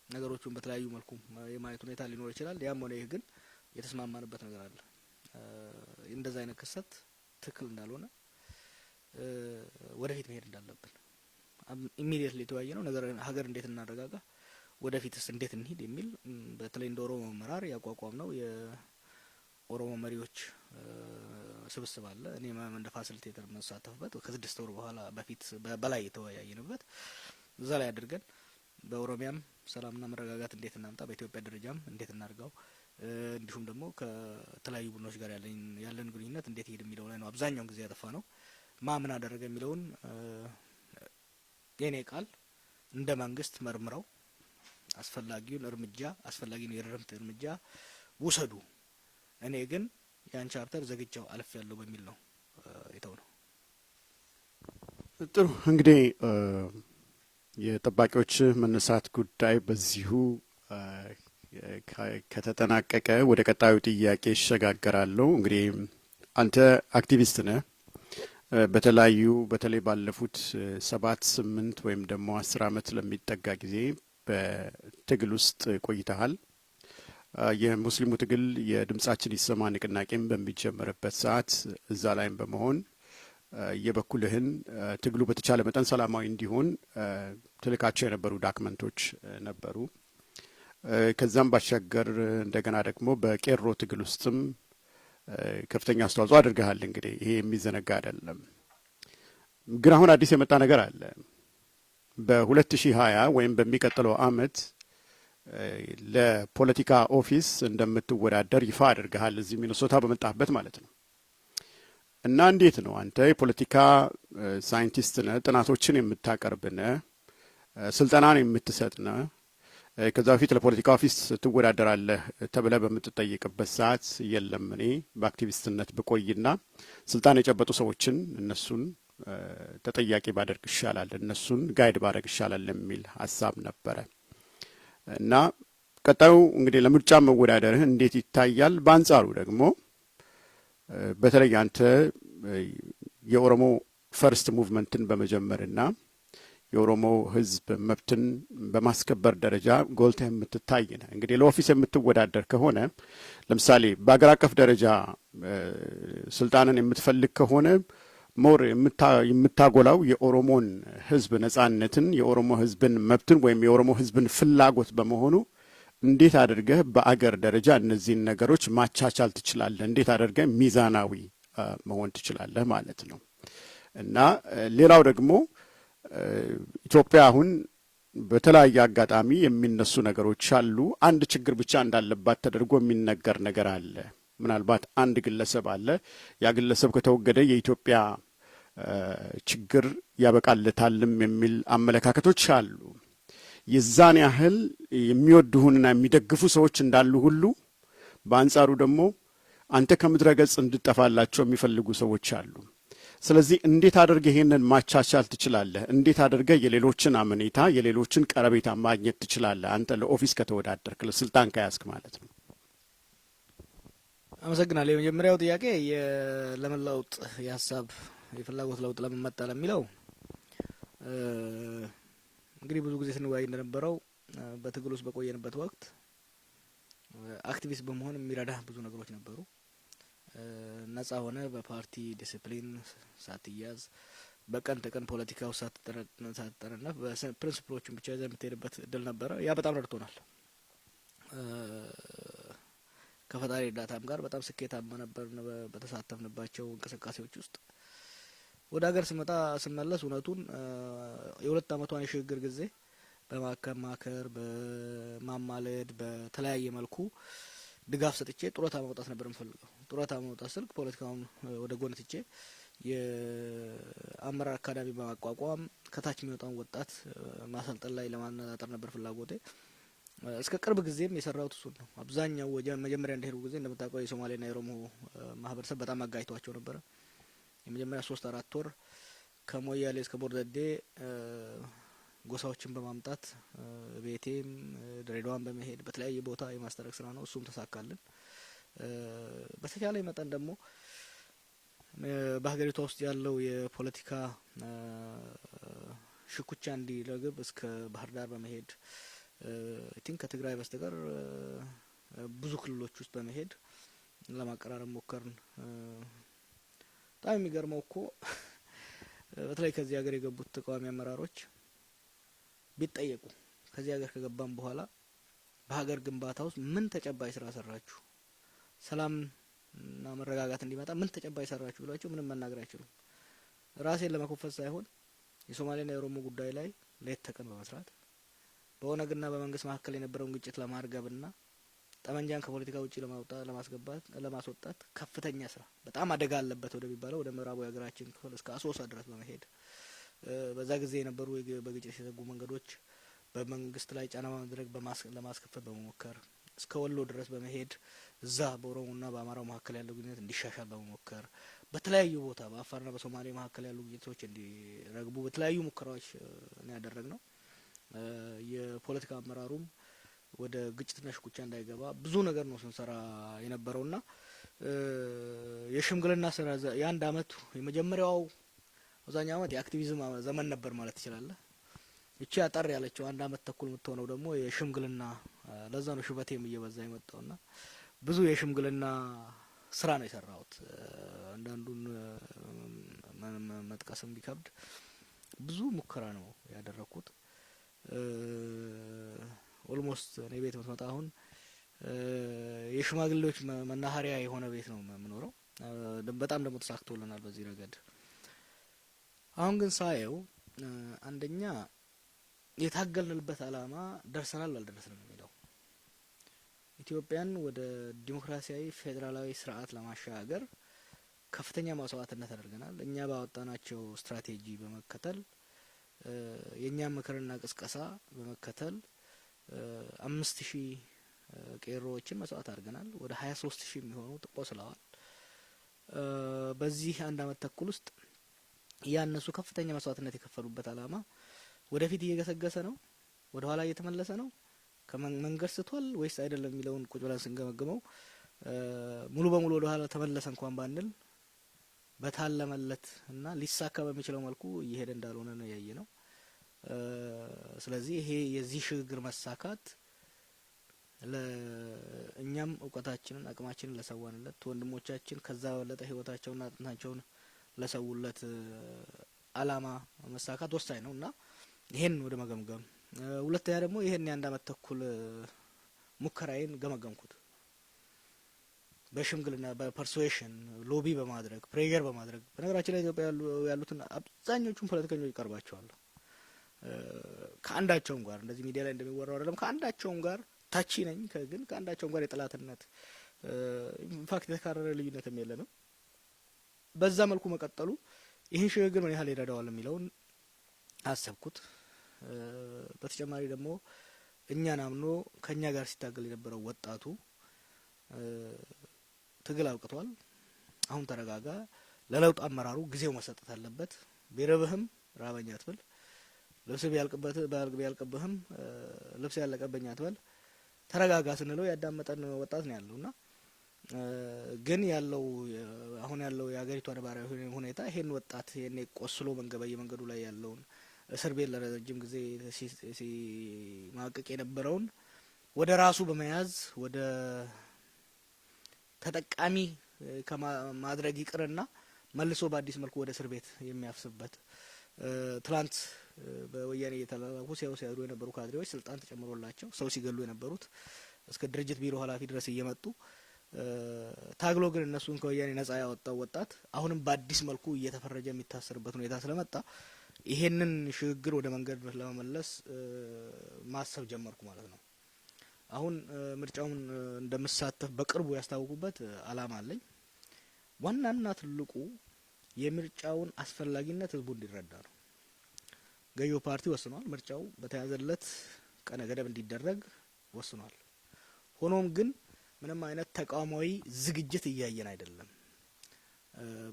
ነገሮቹን በተለያዩ መልኩ የማየት ሁኔታ ሊኖር ይችላል። ያም ሆነ ይህ ግን የተስማማንበት ነገር አለ። እንደዛ አይነት ክስተት ትክክል እንዳልሆነ፣ ወደፊት መሄድ እንዳለብን immediately የተወያየ ነው ነገር ሀገር እንዴት እናረጋጋ፣ ወደፊትስ እንዴት እንሂድ የሚል በተለይ እንደ ኦሮሞ አመራር ያቋቋምነው የኦሮሞ መሪዎች ስብስብ አለ። እኔ እንደ facilitator የምሳተፍበት ከ6 ወር በኋላ በፊት በላይ የተወያየንበት እዛ ላይ አድርገን በኦሮሚያም ሰላምና መረጋጋት እንዴት እናምጣ፣ በኢትዮጵያ ደረጃም እንዴት እናድርገው፣ እንዲሁም ደግሞ ከተለያዩ ቡድኖች ጋር ያለን ግንኙነት እንዴት ይሄድ የሚለው ላይ ነው አብዛኛውን ጊዜ ያጠፋነው። ማ ምን አደረገ የሚለውን የኔ ቃል እንደ መንግስት መርምረው አስፈላጊውን እርምጃ፣ አስፈላጊውን የእርምት እርምጃ ውሰዱ። እኔ ግን ያን chapter ዘግቼው አልፌያለሁ በሚል ነው የተውነው። ጥሩ፣ እንግዲህ የጠባቂዎች መነሳት ጉዳይ በዚሁ ከተጠናቀቀ ወደ ቀጣዩ ጥያቄ ይሸጋገራለሁ። እንግዲህ አንተ አክቲቪስት ነህ። በተለያዩ በተለይ ባለፉት 7፣ 8 ወይም ደግሞ 10 ዓመት ለሚጠጋ ጊዜ በትግል ውስጥ ቆይተሃል። የሙስሊሙ ትግል የድምጻችን ይሰማ ንቅናቄም በሚጀመርበት ሰዓት እዛ ላይም በመሆን የበኩልህን ትግሉ በተቻለ መጠን ሰላማዊ እንዲሆን ትልካቸው የነበሩ document ኦች ነበሩ። ከዛም ባሻገር እንደገና ደግሞ በቄሮ ትግል ውስጥም ከፍተኛ አስተዋጽኦ አድርገሃል። እንግዲህ ይሄ የሚዘነጋ አይደለም። ግን አሁን አዲስ የመጣ ነገር አለ። በ2020 ወይም በሚቀጥለው አመት ለፖለቲካ office እንደምትወዳደር ይፋ አድርገሃል። እዚህ ሚኒሶታ በመጣህበት ማለት ነው። እና እንዴት ነው፣ አንተ የፖለቲካ scientist ነህ፣ ጥናቶችን የምታቀርብ ነህ፣ ስልጠናን የምትሰጥ ነህ። ከዛ በፊት ለፖለቲካ office ትወዳደራለህ ተብለህ በምትጠየቅበት ሰዓት የለም፣ እኔ በአክቲቪስትነት ብቆይና ስልጣን የጨበጡ ሰዎችን እነሱን ተጠያቂ ባደርግ ይሻላል፣ እነሱን guide ባደርግ ይሻላል የሚል ሀሳብ ነበረ። እና ቀጣዩ እንግዲህ ለምርጫ መወዳደርህ እንዴት ይታያል? በአንጻሩ ደግሞ በተለይ አንተ የኦሮሞ First movement ን በመጀመርና የኦሮሞ ሕዝብ መብትን በማስከበር ደረጃ ጎልተህ የምትታይ ነህ። እንግዲህ ለ office የምትወዳደር ከሆነ፣ ለምሳሌ በአገር አቀፍ ደረጃ ስልጣንን የምትፈልግ ከሆነ፣ more የምታጎላው የኦሮሞን ሕዝብ ነጻነትን፣ የኦሮሞ ሕዝብን መብትን ወይም የኦሮሞ ሕዝብን ፍላጎት በመሆኑ እንዴት አድርገህ በአገር ደረጃ እነዚህን ነገሮች ማቻቻል ትችላለህ? እንዴት አድርገህ ሚዛናዊ መሆን ትችላለህ ማለት ነው። እና ሌላው ደግሞ ኢትዮጵያ አሁን በተለያየ አጋጣሚ የሚነሱ ነገሮች አሉ። አንድ ችግር ብቻ እንዳለባት ተደርጎ የሚነገር ነገር አለ። ምናልባት አንድ ግለሰብ አለ። ያ ግለሰብ ከተወገደ የኢትዮጵያ ችግር ያበቃለታልም የሚል አመለካከቶች አሉ። የዛን ያህል የሚወዱህንና የሚደግፉ ሰዎች እንዳሉ ሁሉ በአንጻሩ ደግሞ አንተ ከምድረ ገጽ እንድጠፋላቸው የሚፈልጉ ሰዎች አሉ። ስለዚህ እንዴት አድርገህ ይሄንን ማቻቻል ትችላለህ? እንዴት አድርገህ የሌሎችን አመኔታ፣ የሌሎችን ቀረቤታ ማግኘት ትችላለህ? አንተ ለ office ከተወዳደርክ፣ ለስልጣን ከያዝክ ማለት ነው። አመሰግናለሁ። የመጀመሪያው ጥያቄ ለምን ለውጥ የሀሳብ የፍላጎት ለውጥ ለምን መጣ ለሚለው፣ እንግዲህ ብዙ ጊዜ ስንወያይ እንደነበረው በትግል ውስጥ በቆየንበት ወቅት አክቲቪስት በመሆን የሚረዳ ብዙ ነገሮች ነበሩ። ነጻ ሆነ በፓርቲ ዲስፕሊን ሳትያዝ፣ በቀን ተቀን ፖለቲካው ሳትጠረነፍ፣ principle ኦቹን ብቻ ይዘህ የምትሄድበት እድል ነበረ። ያ በጣም ረድቶናል። ከፈጣሪ እርዳታም ጋር በጣም ስኬታማ ነበር በተሳተፍንባቸው እንቅስቃሴዎች ውስጥ። ወደ ሀገር ስመጣ፣ ስመለስ፣ እውነቱን የ2 አመቷን የሽግግር ጊዜ በማማከር፣ በማማለድ፣ በተለያየ መልኩ ድጋፍ ሰጥቼ ጡረታ መውጣት ነበር የምፈልገው። ጡረታ መውጣት ስል ፖለቲካውን ወደ ጎን ትቼ የአመራር አካዳሚ በማቋቋም ከታች የሚወጣውን ወጣት ማሰልጠን ላይ ለማነጣጠር ነበር ፍላጎቴ። እስከ ቅርብ ጊዜም የሰራሁት እሱን ነው። አብዛኛው መጀመሪያ እንደሄዱ ጊዜ እንደምታውቀው የሶማሌና የኦሮሞ ማህበረሰብ በጣም አጋጭቷቸው ነበረ። የመጀመሪያ 3-4 ወር ከሞያሌ እስከ ቦርደዴ ጎሳዎችን በማምጣት ቤቴም ድሬዳዋን በመሄድ በተለያየ ቦታ የማስታረቅ ስራ ነው። እሱም ተሳካልን። በተቻለ መጠን ደግሞ በሀገሪቷ ውስጥ ያለው የፖለቲካ ሽኩቻ እንዲረግብ እስከ ባህር ዳር በመሄድ፣ I think ከትግራይ በስተቀር ብዙ ክልሎች ውስጥ በመሄድ ለማቀራረብ ሞከርን። በጣም የሚገርመው እኮ በተለይ ከዚህ ሀገር የገቡት ተቃዋሚ አመራሮች ቢጠየቁ፣ ከዚህ ሀገር ከገባን በኋላ በሀገር ግንባታ ውስጥ ምን ተጨባጭ ስራ ሰራችሁ፣ ሰላም እና መረጋጋት እንዲመጣ ምን ተጨባጭ ሰራችሁ ብሏቸው ምንም መናገር አይችሉም። ራሴን ለመኮፈስ ሳይሆን የሶማሌና የኦሮሞ ጉዳይ ላይ ሌት ተቀን በመስራት፣ በኦነግና በመንግስት መካከል የነበረውን ግጭት ለማርገብና ጠመንጃን ከፖለቲካ ውጭ ለማውጣት፣ ለማስገባት፣ ለማስወጣት ከፍተኛ ስራ፣ በጣም አደጋ አለበት ወደሚባለው ወደ ምዕራቡ የሀገራችን ክፍል እስከ አሶሳ ድረስ በመሄድ፣ በዛ ጊዜ የነበሩ በግጭት የተዘጉ መንገዶች በመንግስት ላይ ጫና በማድረግ ለማስከፈት በመሞከር፣ እስከ ወሎ ድረስ በመሄድ እዛ በኦሮሞና በአማራው መካከል ያለው ግንኙነት እንዲሻሻል በመሞከር፣ በተለያዩ ቦታ በአፋርና በሶማሌ መካከል ያሉ ግጭቶች እንዲረግቡ በተለያዩ ሙከራዎች ነው ያደረግነው። የፖለቲካ አመራሩም ወደ ግጭትና ሽኩቻ እንዳይገባ ብዙ ነገር ነው ስንሰራ የነበረውና የሽምግልና ስራ የአንድ አመቱ የመጀመሪያው አብዛኛው አመት የ activism ዘመን ነበር ማለት ትችላለህ። ይቺ አጠር ያለችው አንድ አመት ተኩል የምትሆነው ደግሞ የሽምግልና፣ ለዛ ነው ሽበቴም እየበዛ የመጣውና ብዙ የሽምግልና ስራ ነው የሰራሁት። አንዳንዱን መጥቀስም ቢከብድ ብዙ ሙከራ ነው ያደረኩት። Almost እኔ ቤት ብትመጣ አሁን የሽማግሌዎች መናኸሪያ የሆነ ቤት ነው የምኖረው። በጣም ደግሞ ተሳክቶልናል በዚህ ረገድ። አሁን ግን ሳየው አንደኛ የታገልንበት አላማ ደርሰናል አልደረስንም የሚለው፣ ኢትዮጵያን ወደ ዲሞክራሲያዊ ፌዴራላዊ ስርዓት ለማሸጋገር ከፍተኛ መስዋዕትነት አድርገናል። እኛ ባወጣናቸው ስትራቴጂ በመከተል፣ የእኛን ምክርና ቅስቀሳ በመከተል 5000 ቄሮዎችን መስዋዕት አድርገናል። ወደ 23,000 የሚሆኑ ቆስለዋል። በዚህ አንድ አመት ተኩል ውስጥ ያነሱ ከፍተኛ መስዋዕትነት የከፈሉበት አላማ ወደፊት እየገሰገሰ ነው፣ ወደ ኋላ እየተመለሰ ነው፣ ከመንገድ ስቷል ወይስ አይደለም የሚለውን ቁጭ ብለን ስንገመግመው ሙሉ በሙሉ ወደ ኋላ ተመለሰ እንኳን ባንል በታለመለት እና ሊሳካ በሚችለው መልኩ እየሄደ እንዳልሆነ ነው ያየነው። ስለዚህ ይሄ የዚህ ሽግግር መሳካት ለእኛም እውቀታችንን አቅማችንን ለሰዋንለት ወንድሞቻችን ከዛ በበለጠ ህይወታቸውንና አጥንታቸውን ለሰውለት አላማ መሳካት ወሳኝ ነው እና ይሄን ወደ መገምገም፣ ሁለተኛ ደግሞ ይሄን የአንድ አመት ተኩል ሙከራዬን ገመገምኩት። በሽምግልና፣ በ persuasion፣ lobby በማድረግ፣ pressure በማድረግ። በነገራችን ላይ ኢትዮጵያ ያሉትን አብዛኞቹን ፖለቲከኞች ይቀርባቸዋለሁ። ከአንዳቸውም ጋር እንደዚህ ሚዲያ ላይ እንደሚወራው አይደለም። ከአንዳቸውም ጋር ታቺ ነኝ፣ ግን ከአንዳቸውም ጋር የጠላትነት in fact የተካረረ ልዩነትም የለንም። በዛ መልኩ መቀጠሉ ይህን ሽግግር ምን ያህል ይረዳዋል የሚለውን አሰብኩት። በተጨማሪ ደግሞ እኛን አምኖ ከእኛ ጋር ሲታገል የነበረው ወጣቱ ትግል አብቅቷል፣ አሁን ተረጋጋ፣ ለለውጥ አመራሩ ጊዜው መሰጠት አለበት። ቢርብህም ራበኝ አትበል፣ ልብስ ቢያልቅበት ቢያልቅብህም ልብስ ያለቀብኝ አትበል፣ ተረጋጋ ስንለው ያዳመጠን ወጣት ነው ያለው እና ግን ያለው አሁን ያለው የሀገሪቷ ነባራዊ ሁኔታ ይሄን ወጣት ይሄን ቆስሎ በየመንገዱ ላይ ያለውን፣ እስር ቤት ለረጅም ጊዜ ሲማቅቅ የነበረውን ወደ ራሱ በመያዝ ወደ ተጠቃሚ ከማድረግ ይቅርና መልሶ በአዲስ መልኩ ወደ እስር ቤት የሚያፍስበት፣ ትላንት በወያኔ እየተላላኩ ሲያው ሲያድሩ የነበሩ ካድሬዎች ስልጣን ተጨምሮላቸው ሰው ሲገሉ የነበሩት እስከ ድርጅት ቢሮ ኃላፊ ድረስ እየመጡ፣ ታግሎ ግን እነሱን ከወያኔ ነጻ ያወጣው ወጣት አሁንም በአዲስ መልኩ እየተፈረጀ የሚታሰርበት ሁኔታ ስለመጣ ይሄንን ሽግግር ወደ መንገድ ለመመለስ ማሰብ ጀመርኩ ማለት ነው። አሁን ምርጫውን እንደምሳተፍ በቅርቡ ያስታወቁበት አላማ አለኝ። ዋናና ትልቁ የምርጫውን አስፈላጊነት ህዝቡ እንዲረዳ ነው። ገዢው ፓርቲ ወስኗል። ምርጫው በተያዘለት ቀነ ገደብ እንዲደረግ ወስኗል። ሆኖም ግን ምንም አይነት ተቃውሟዊ ዝግጅት እያየን አይደለም።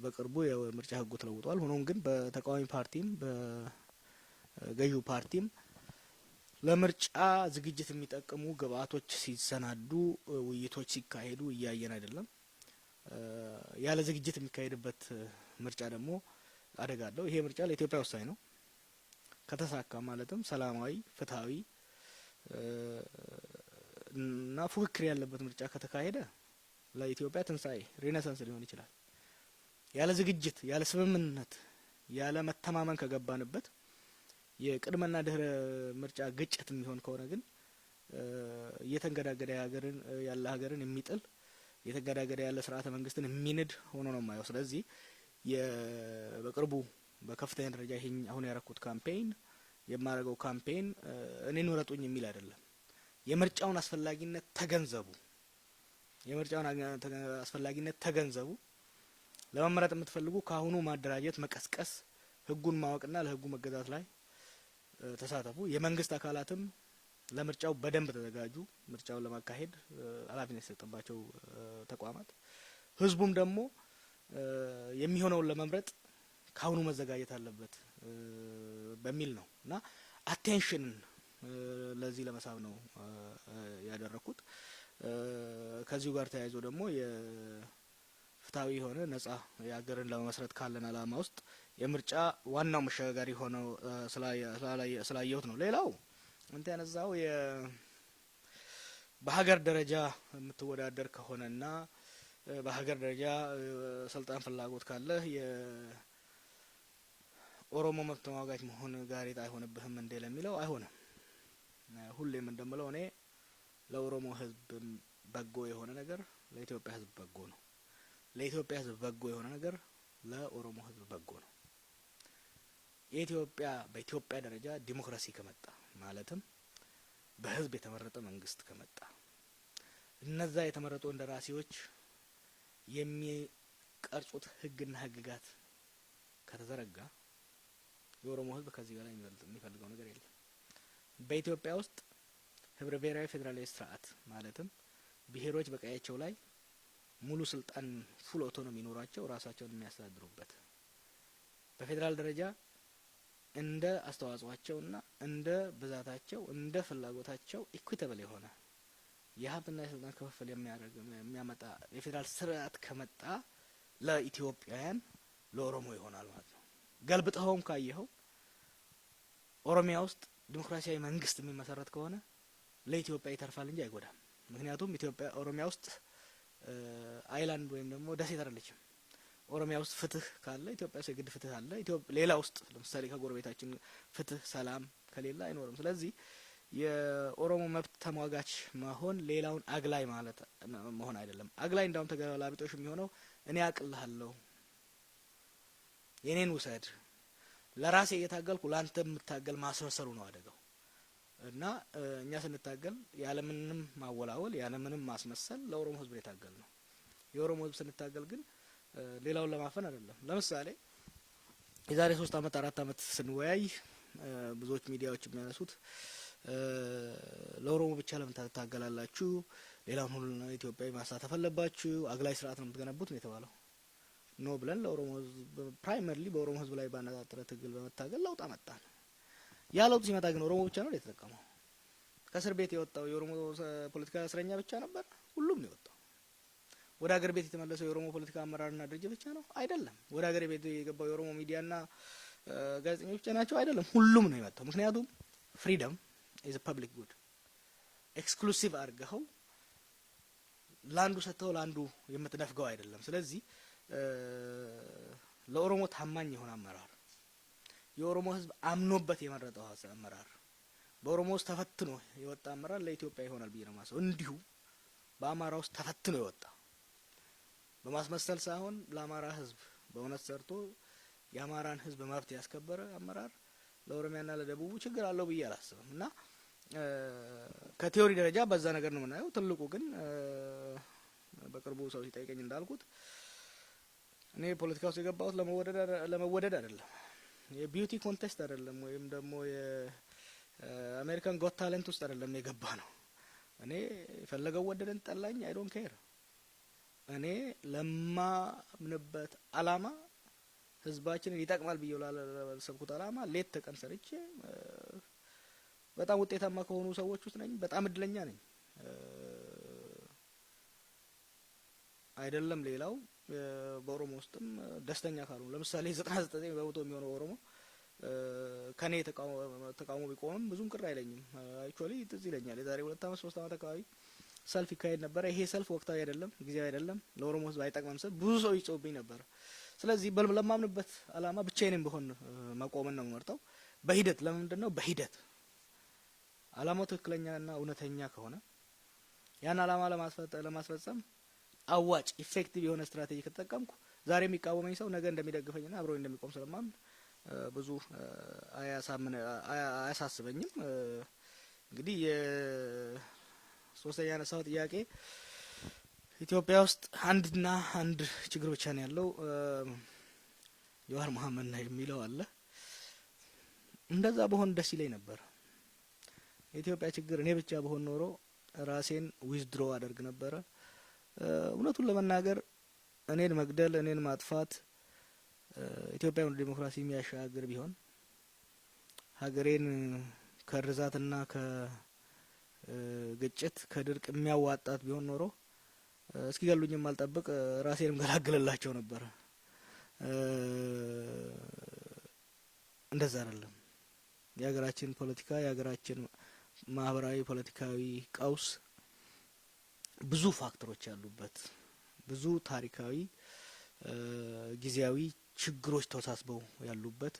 በቅርቡ የምርጫ ህጉ ተለውጧል። ሆኖም ግን በተቃዋሚ ፓርቲም በገዢው ፓርቲም ለምርጫ ዝግጅት የሚጠቅሙ ግብአቶች ሲሰናዱ፣ ውይይቶች ሲካሄዱ እያየን አይደለም። ያለ ዝግጅት የሚካሄድበት ምርጫ ደግሞ አደጋ አለው። ይሄ ምርጫ ለኢትዮጵያ ወሳኝ ነው። ከተሳካ ማለትም ሰላማዊ፣ ፍትሀዊ እና ፉክክር ያለበት ምርጫ ከተካሄደ ለኢትዮጵያ ትንሳኤ renaissance ሊሆን ይችላል። ያለ ዝግጅት፣ ያለ ስምምነት፣ ያለ መተማመን ከገባንበት የቅድመና ድህረ ምርጫ ግጭት የሚሆን ከሆነ ግን እየተንገዳገደ ሀገርን ያለ ሀገርን የሚጥል፣ እየተንገዳገደ ያለ ስርዓተ መንግስትን የሚንድ ሆኖ ነው የማየው። ስለዚህ በቅርቡ በከፍተኛ ደረጃ ይሄን አሁን ያረኩት campaign፣ የማረገው campaign እኔን ምረጡኝ የሚል አይደለም። የምርጫውን አስፈላጊነት ተገንዘቡ። የምርጫውን አስፈላጊነት ተገንዘቡ። ለመመረጥ የምትፈልጉ ከአሁኑ ማደራጀት፣ መቀስቀስ፣ ህጉን ማወቅና ለህጉ መገዛት ላይ ተሳተፉ። የመንግስት አካላትም ለምርጫው በደንብ ተዘጋጁ። ምርጫውን ለማካሄድ ኃላፊነት የተሰጠባቸው ተቋማት፣ ህዝቡም ደግሞ የሚሆነውን ለመምረጥ ከአሁኑ መዘጋጀት አለበት በሚል ነው እና attention ለዚህ ለመሳብ ነው ያደረኩት። ከዚሁ ጋር ተያይዞ ደግሞ የፍትሐዊ የሆነ ነጻ የሀገርን ለመመስረት ካለን አላማ ውስጥ የምርጫ ዋናው መሸጋጋሪ ሆነው ስላየሁት ነው። ሌላው አንተ ያነሳው በሀገር ደረጃ የምትወዳደር ከሆነና በሀገር ደረጃ ስልጣን ፍላጎት ካለህ የኦሮሞ መብት ተሟጋች መሆን ጋሬጣ አይሆንብህም እንዴ ለሚለው፣ አይሆንም። ሁሌም እንደምለው እኔ ለኦሮሞ ሕዝብ በጎ የሆነ ነገር ለኢትዮጵያ ሕዝብ በጎ ነው። ለኢትዮጵያ ሕዝብ በጎ የሆነ ነገር ለኦሮሞ ሕዝብ በጎ ነው። የኢትዮጵያ በኢትዮጵያ ደረጃ ዲሞክራሲ ከመጣ፣ ማለትም በህዝብ የተመረጠ መንግስት ከመጣ፣ እነዛ የተመረጡ እንደራሴዎች የሚቀርጹት ህግና ህግጋት ከተዘረጋ የኦሮሞ ህዝብ ከዚህ በላይ የሚፈልገው ነገር የለም። በኢትዮጵያ ውስጥ ህብረ ብሔራዊ ፌዴራላዊ ስርዓት፣ ማለትም ብሔሮች በቀያቸው ላይ ሙሉ ስልጣን፣ full autonomy ኖሯቸው ራሳቸውን የሚያስተዳድሩበት፣ በፌዴራል ደረጃ እንደ አስተዋጽኦአቸውና እንደ ብዛታቸው፣ እንደ ፍላጎታቸው equitable የሆነ የሀብትና የስልጣን ክፍፍል የሚያደርግ፣ የሚያመጣ የፌዴራል ስርዓት ከመጣ ለኢትዮጵያውያን፣ ለኦሮሞ ይሆናል ማለት ነው። ገልብጠኸውም ካየኸው ኦሮሚያ ውስጥ ዲሞክራሲያዊ መንግስት የሚመሰረት ከሆነ ለኢትዮጵያ ይተርፋል እንጂ አይጎዳም። ምክንያቱም ኢትዮጵያ ኦሮሚያ ውስጥ island ወይም ደግሞ ደሴት አይደለችም። ኦሮሚያ ውስጥ ፍትህ ካለ ኢትዮጵያ ውስጥ የግድ ፍትህ አለ። ሌላ ውስጥ ለምሳሌ ከጎረቤታችን ፍትህ፣ ሰላም ከሌለ አይኖርም። ስለዚህ የኦሮሞ መብት ተሟጋች መሆን ሌላውን አግላይ ማለት መሆን አይደለም። አግላይ እንዳውም ተገላቢጦሽ የሚሆነው እኔ አቅልሃለሁ፣ የኔን ውሰድ፣ ለራሴ እየታገልኩ ለአንተ የምታገል ማስመሰሉ ነው አደጋው። እና እኛ ስንታገል ያለምንም ማወላወል፣ ያለምንም ማስመሰል ለኦሮሞ ሕዝብ የታገልነው። የኦሮሞ ሕዝብ ስንታገል ግን ሌላውን ለማፈን አይደለም። ለምሳሌ የዛሬ 3 አመት፣ 4 አመት ስንወያይ ብዙዎች ሚዲያዎች የሚያነሱት ለኦሮሞ ብቻ ለምን ታገላላችሁ? ሌላውን ሁሉ ኢትዮጵያዊ ማሳተፍ አለባችሁ፣ አግላይ ስርዓት ነው የምትገነቡት ነው የተባለው። No ብለን ለኦሮሞ ህዝብ፣ primarily በኦሮሞ ህዝብ ላይ ባነጣጠረ ትግል በመታገል ለውጥ አመጣን። ያ ለውጥ ሲመጣ ግን ኦሮሞ ብቻ ነው የተጠቀመው? ከእስር ቤት የወጣው የኦሮሞ ፖለቲካ እስረኛ ብቻ ነበር? ሁሉም ነው የወጣው። ወደ ሀገር ቤት የተመለሰው የኦሮሞ ፖለቲካ አመራርና ድርጅት ብቻ ነው? አይደለም። ወደ ሀገር ቤት የገባው የኦሮሞ ሚዲያና ጋዜጠኞች ብቻ ናቸው? አይደለም። ሁሉም ነው የመጣው። ምክንያቱም freedom is public good። Exclusive አድርገኸው ለአንዱ ሰጥተው ለአንዱ የምትነፍገው አይደለም። ስለዚህ ለኦሮሞ ታማኝ የሆነ አመራር፣ የኦሮሞ ሕዝብ አምኖበት የመረጠው አመራር፣ በኦሮሞ ውስጥ ተፈትኖ የወጣ አመራር ለኢትዮጵያ ይሆናል ብዬ ነው የማስበው። እንዲሁ በአማራ ውስጥ ተፈትኖ የወጣ፣ በማስመሰል ሳይሆን ለአማራ ሕዝብ በእውነት ሰርቶ የአማራን ሕዝብ መብት ያስከበረ አመራር ለኦሮሚያና ለደቡቡ ችግር አለው ብዬ አላስብም። እና ከ theory ደረጃ በዛ ነገር ነው የምናየው። ትልቁ ግን በቅርቡ ሰው ሲጠይቀኝ እንዳልኩት እኔ ፖለቲካ ውስጥ የገባሁት ለመወደድ አይደለም። የ beauty contest አይደለም፣ ወይም ደግሞ የ American Got Talent ውስጥ አይደለም የገባነው። እኔ የፈለገው ወደደን ጠላኝ I don't care። እኔ ለማምንበት አላማ፣ ህዝባችንን ይጠቅማል ብዬ ላሰብኩት አላማ ሌት ተቀን ሰርቼ በጣም ውጤታማ ከሆኑ ሰዎች ውስጥ ነኝ። በጣም እድለኛ ነኝ። አይደለም ሌላው፣ በኦሮሞ ውስጥም ደስተኛ ካልሆኑ፣ ለምሳሌ 99% የሚሆነው ኦሮሞ ከኔ ተቃውሞ ቢቆምም ብዙም ቅር አይለኝም። Actually ትዝ ይለኛል የዛሬ 2 አመት፣ 3 አመት አካባቢ ሰልፍ ይካሄድ ነበረ። ይሄ ሰልፍ ወቅታዊ አይደለም፣ ጊዜያዊ አይደለም፣ ለኦሮሞ ህዝብ አይጠቅምም ስል ብዙ ሰው ይጮህብኝ ነበር። ስለዚህ ለማምንበት አላማ ብቻዬንም ብሆን መቆምን ነው የምመርጠው። በሂደት ለምንድን ነው፣ በሂደት አላማው ትክክለኛና እውነተኛ ከሆነ ያን አላማ ለማስፈጸም አዋጭ፣ effective የሆነ ስትራቴጂ ከተጠቀምኩ ዛሬ የሚቃወመኝ ሰው ነገ እንደሚደግፈኝና አብሮኝ እንደሚቆም ስለማምን ብዙ አያሳምን አያሳስበኝም። እንግዲህ የሶስተኛ ያነሳው ጥያቄ ኢትዮጵያ ውስጥ አንድና አንድ ችግር ብቻ ነው ያለው፣ ጀዋር መሀመድ ነው የሚለው አለ። እንደዛ በሆን ደስ ይለኝ ነበር። የኢትዮጵያ ችግር እኔ ብቻ በሆን ኖሮ ራሴን withdraw አደርግ ነበረ። እውነቱን ለመናገር እኔን መግደል፣ እኔን ማጥፋት ኢትዮጵያ ወደ ዲሞክራሲ የሚያሸጋግር ቢሆን፣ ሀገሬን ከርዛትና ከግጭት፣ ከድርቅ የሚያዋጣት ቢሆን ኖሮ እስኪገሉኝም አልጠብቅ ራሴንም ገላግልላቸው ነበረ። እንደዛ አይደለም። የሀገራችን ፖለቲካ፣ የሀገራችን ማህበራዊ ፖለቲካዊ ቀውስ ብዙ factor ኦች ያሉበት፣ ብዙ ታሪካዊ፣ ጊዜያዊ ችግሮች ተወሳስበው ያሉበት፣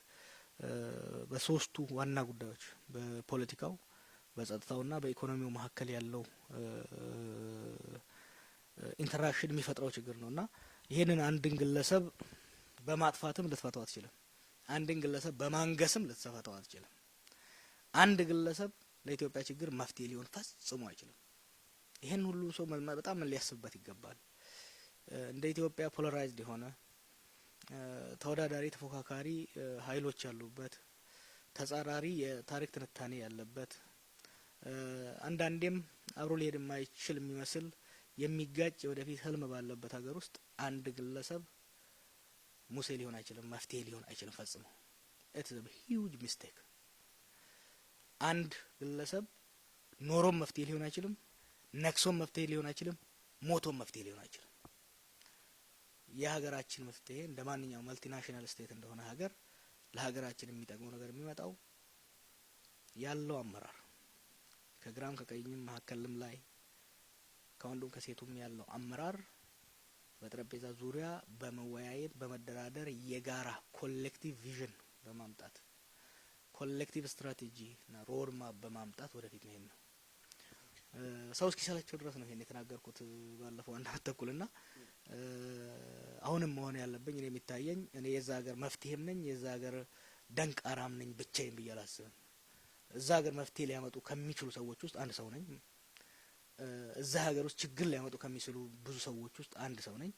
በሶስቱ ዋና ጉዳዮች በፖለቲካው፣ በጸጥታውና በኢኮኖሚው መካከል ያለው interaction የሚፈጥረው ችግር ነው እና ይሄንን አንድን ግለሰብ በማጥፋትም ልትፈታው አትችልም። አንድን ግለሰብ በማንገስም ልትፈታው አትችልም። አንድ ግለሰብ ለኢትዮጵያ ችግር መፍትሄ ሊሆን ፈጽሞ አይችልም። ይሄን ሁሉ ሰው በጣም ሊያስብበት ይገባል። እንደ ኢትዮጵያ polarized የሆነ፣ ተወዳዳሪ ተፎካካሪ ኃይሎች ያሉበት፣ ተጻራሪ የታሪክ ትንታኔ ያለበት፣ አንዳንዴም አብሮ ሊሄድ የማይችል የሚመስል የሚጋጭ የወደፊት ህልም ባለበት ሀገር ውስጥ አንድ ግለሰብ ሙሴ ሊሆን አይችልም፣ መፍትሄ ሊሆን አይችልም ፈጽሞ። It's huge mistake። አንድ ግለሰብ ኖሮም መፍትሄ ሊሆን አይችልም፣ ነግሶም መፍትሄ ሊሆን አይችልም፣ ሞቶም መፍትሄ ሊሆን አይችልም። የሀገራችን መፍትሄ እንደ ማንኛውም multinational state እንደሆነ ሀገር ለሀገራችን የሚጠቅመው ነገር የሚመጣው ያለው አመራር ከግራም ከቀኝም መካከልም ላይ ከወንዱም ከሴቱም ያለው አመራር በጠረጴዛ ዙሪያ በመወያየት፣ በመደራደር፣ የጋራ collective vision በማምጣት፣ collective strategy እና roadmap በማምጣት ወደፊት መሄድ ነው። ሰው እስኪሰለቸው ድረስ ነው ይሄን የተናገርኩት ባለፈው አንድ አመት ተኩል። እና አሁንም መሆን ያለብኝ እኔ የሚታየኝ እኔ የዛ ሀገር መፍትሄም ነኝ የዛ ሀገር ደንቃራም ነኝ ብቻዬን ብዬ አላስብም። እዛ ሀገር መፍትሄ ሊያመጡ ከሚችሉ ሰዎች ውስጥ አንድ ሰው ነኝ። እዛ ሀገር ውስጥ ችግር ሊያመጡ ከሚችሉ ብዙ ሰዎች ውስጥ አንድ ሰው ነኝ።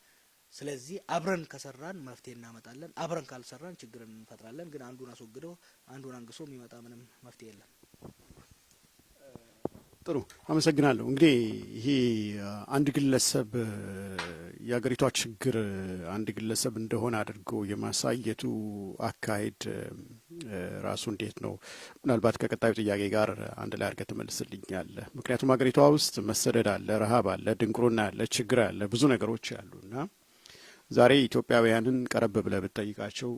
ስለዚህ አብረን ከሰራን መፍትሄ እናመጣለን። አብረን ካልሰራን ችግር እንፈጥራለን። ግን አንዱን አስወግዶ አንዱን አንግሶ የሚመጣ ምንም መፍትሄ የለም። ጥሩ፣ አመሰግናለሁ። እንግዲህ ይሄ አንድ ግለሰብ የሀገሪቷ ችግር አንድ ግለሰብ እንደሆነ አድርጎ የማሳየቱ አካሄድ ራሱ እንዴት ነው? ምናልባት ከቀጣዩ ጥያቄ ጋር አንድ ላይ አድርገህ ትመልስልኛለህ። ምክንያቱም ሀገሪቷ ውስጥ መሰደድ አለ፣ ረሃብ አለ፣ ድንቁርና አለ፣ ችግር አለ፣ ብዙ ነገሮች አሉ። እና ዛሬ ኢትዮጵያውያንን ቀረብ ብለህ ብትጠይቃቸው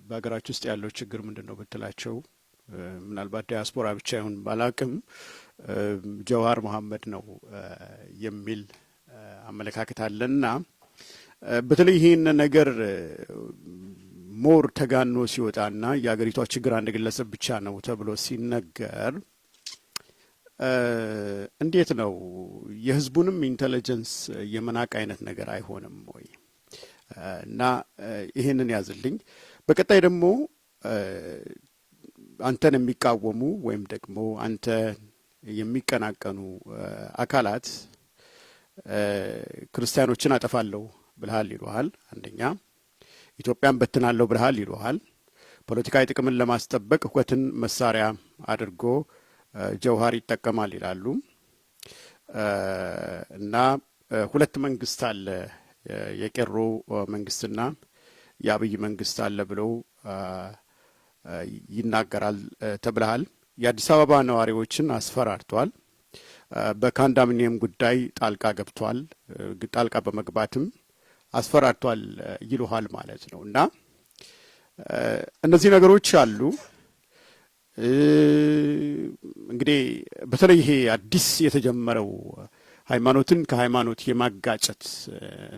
በሀገራችን ውስጥ ያለው ችግር ምንድን ነው ብትላቸው፣ ምናልባት ዲያስፖራ ብቻ ይሁን ባላቅም፣ ጀዋር መሐመድ ነው የሚል አመለካከት አለና በተለይ ይህን ነገር more ተጋኖ ሲወጣና የሀገሪቷ ችግር አንድ ግለሰብ ብቻ ነው ተብሎ ሲነገር እንዴት ነው፣ የህዝቡንም intelligence የመናቅ አይነት ነገር አይሆንም ወይ? እና ይህንን ያዝልኝ። በቀጣይ ደግሞ አንተን የሚቃወሙ ወይም ደግሞ አንተ የሚቀናቀኑ አካላት ክርስቲያኖችን አጠፋለሁ ብልሃል ይሉሃል። አንደኛ ኢትዮጵያን በትናለሁ ብልሃል ይሉሃል። ፖለቲካዊ ጥቅምን ለማስጠበቅ ሁከትን መሳሪያ አድርጎ ጀውሃር ይጠቀማል ይላሉ። እና ሁለት መንግስት አለ፣ የቄሮ መንግስትና የአብይ መንግስት አለ ብለው ይናገራል ተብለሃል። የአዲስ አበባ ነዋሪዎችን አስፈራርቷል። በኮንዶሚኒየም ጉዳይ ጣልቃ ገብቷል። ጣልቃ በመግባትም አስፈራርቷል ይሉሃል ማለት ነው። እና እነዚህ ነገሮች አሉ። እንግዲህ በተለይ ይሄ አዲስ የተጀመረው ሃይማኖትን ከሃይማኖት የማጋጨት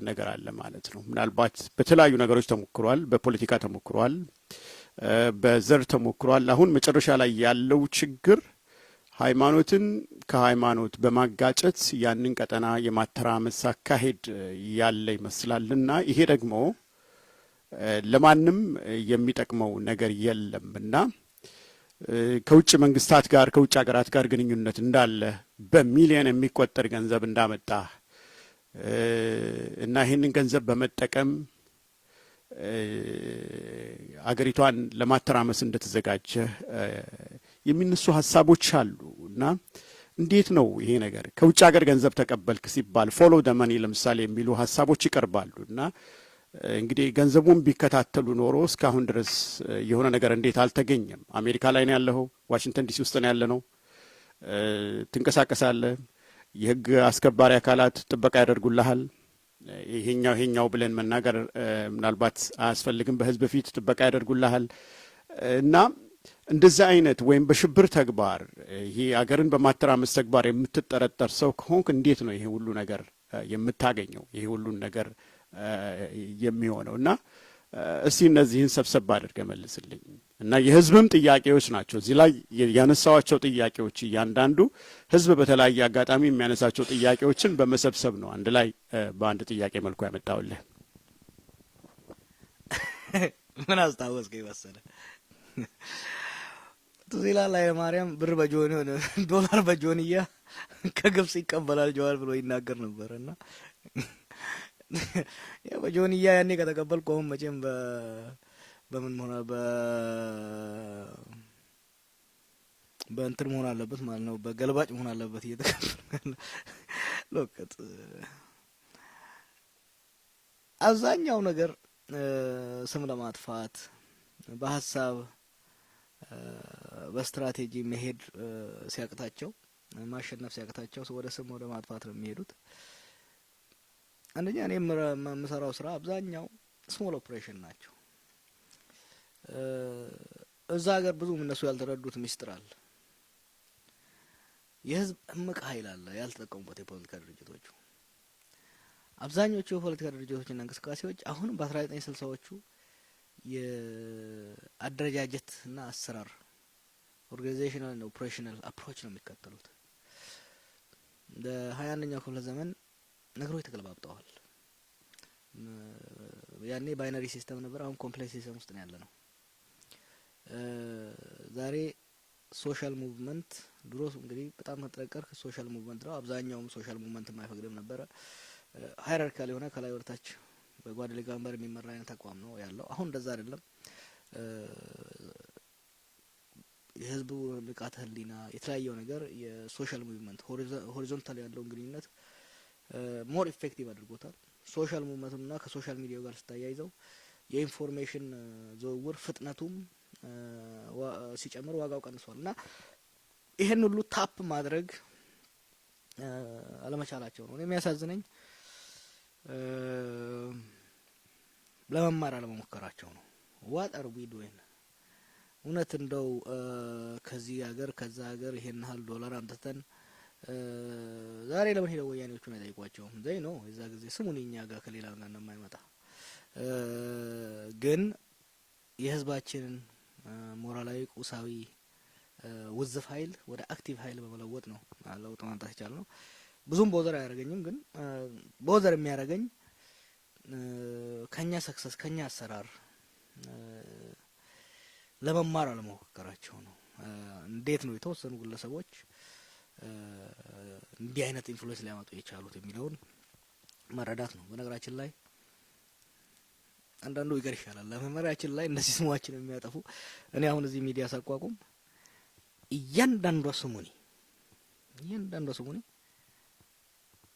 ነገር አለ ማለት ነው። ምናልባት በተለያዩ ነገሮች ተሞክሯል። በፖለቲካ ተሞክሯል፣ በዘር ተሞክሯል። አሁን መጨረሻ ላይ ያለው ችግር ሃይማኖትን ከሃይማኖት በማጋጨት ያንን ቀጠና የማተራመስ አካሄድ ያለ ይመስላልና ይሄ ደግሞ ለማንም የሚጠቅመው ነገር የለም። እና ከውጭ መንግስታት ጋር፣ ከውጭ ሀገራት ጋር ግንኙነት እንዳለ፣ በሚሊዮን የሚቆጠር ገንዘብ እንዳመጣ እና ይህንን ገንዘብ በመጠቀም አገሪቷን ለማተራመስ እንደተዘጋጀ የሚነሱ ሀሳቦች አሉ። እና እንዴት ነው ይሄ ነገር? ከውጭ ሀገር ገንዘብ ተቀበልክ ሲባል follow the money ለምሳሌ የሚሉ ሀሳቦች ይቀርባሉ። እና እንግዲህ ገንዘቡን ቢከታተሉ ኖሮ እስካሁን ድረስ የሆነ ነገር እንዴት አልተገኘም? አሜሪካ ላይ ነው ያለኸው፣ ዋሽንግተን ዲሲ ውስጥ ነው ያለነው፣ ትንቀሳቀሳለህ፣ የህግ አስከባሪ አካላት ጥበቃ ያደርጉልሃል። ይሄኛው ይሄኛው ብለን መናገር ምናልባት አያስፈልግም። በህዝብ ፊት ጥበቃ ያደርጉልሃል። እና እንደዚህ አይነት ወይም በሽብር ተግባር ይሄ አገርን በማተራመስ ተግባር የምትጠረጠር ሰው ከሆንክ እንዴት ነው ይሄ ሁሉ ነገር የምታገኘው፣ ይሄ ሁሉን ነገር የሚሆነው? እና እስቲ እነዚህን ሰብሰብ አድርገህ መልስልኝ። እና የህዝብም ጥያቄዎች ናቸው። እዚህ ላይ ያነሳዋቸው ጥያቄዎች እያንዳንዱ ህዝብ በተለያየ አጋጣሚ የሚያነሳቸው ጥያቄዎችን በመሰብሰብ ነው አንድ ላይ በአንድ ጥያቄ መልኩ ያመጣውልህ። ምን አስታወስከኝ መሰለህ? ትዝ ይልሃል ኃይለማርያም ብር በጆኒ ዶላር በጆንያ ከግብጽ ይቀበላል ጀዋር ብሎ ይናገር ነበር። እና በጆንያ ያኔ ከተቀበልኩ አሁን መቼም በምን ሆነ በእንትን መሆን አለበት ማለት ነው፣ በገልባጭ መሆን አለበት እየተከፈለ። Look፣ አብዛኛው ነገር ስም ለማጥፋት በሀሳብ በስትራቴጂ መሄድ ሲያቅታቸው፣ ማሸነፍ ሲያቅታቸው ወደ ስም ወደ ማጥፋት ነው የሚሄዱት። አንደኛ እኔ የምሰራው ስራ አብዛኛው small operation ናቸው። እዛ ሀገር ብዙ እነሱ ያልተረዱት ሚስጥር አለ። የህዝብ እምቅ ኃይል አለ ያልተጠቀሙበት የፖለቲካ ድርጅቶቹ። አብዛኞቹ የፖለቲካ ድርጅቶችና እንቅስቃሴዎች አሁንም በ1960ዎቹ የአደረጃጀትና አሰራር organizational እና operational approach ነው የሚከተሉት። በ21ኛው ክፍለ ዘመን ነገሮች ተገለባብጠዋል። ያኔ binary system ነበር። አሁን complex system ውስጥ ነው ያለነው። ዛሬ social movement፣ ድሮ እንግዲህ በጣም ከጠነከርክ social movement ነው። አብዛኛውም social movement የማይፈቅድም ነበረ። Hierarchical የሆነ ከላይ ወደታች በጓድ ሊቀመንበር የሚመራ አይነት አቋም ነው ያለው። አሁን እንደዛ አይደለም። የህዝቡ ንቃተ ህሊና የተለያየው ነገር የ social movement horizontal ያለውን ግንኙነት more effective አድርጎታል። Social movement ኡና ከ social media ው ጋር ስታያይዘው የ information ዝውውር ፍጥነቱም ሲጨምር ዋጋው ቀንሷል እና ይሄን ሁሉ tap ማድረግ አለመቻላቸው ነው። እኔ የሚያሳዝነኝ ለመማር አለመሞከራቸው ነው። What are we doing? እውነት እንደው ከዚህ ሀገር ከዛ ሀገር ይሄን ያህል ዶላር አምጥተን ዛሬ ለምን ሄደው ወያኔዎቹን አይጠይቋቸውም? They know የዛ ጊዜ ስሙን እኛ ጋር ከሌላ ጋር እንደማይመጣ፣ ግን የህዝባችንን ሞራላዊ፣ ቁሳዊ ውዝፍ ኃይል ወደ active ኃይል በመለወጥ ነው ለውጥ ማምጣት የቻልነው። ብዙም bother አያደርገኝም፣ ግን bother የሚያደርገኝ ከኛ success ከኛ አሰራር ለመማር አለመሞከራቸው ነው። እንዴት ነው የተወሰኑ ግለሰቦች እንዲህ አይነት influence ሊያመጡ የቻሉት የሚለውን መረዳት ነው። በነገራችን ላይ አንዳንዱ ይቀር ይሻላል። ለመመሪያችን ላይ እነዚህ ስሟችን የሚያጠፉ፣ እኔ አሁን እዚህ ሚዲያ ሳቋቁም እያንዳንዷ ስሙኒ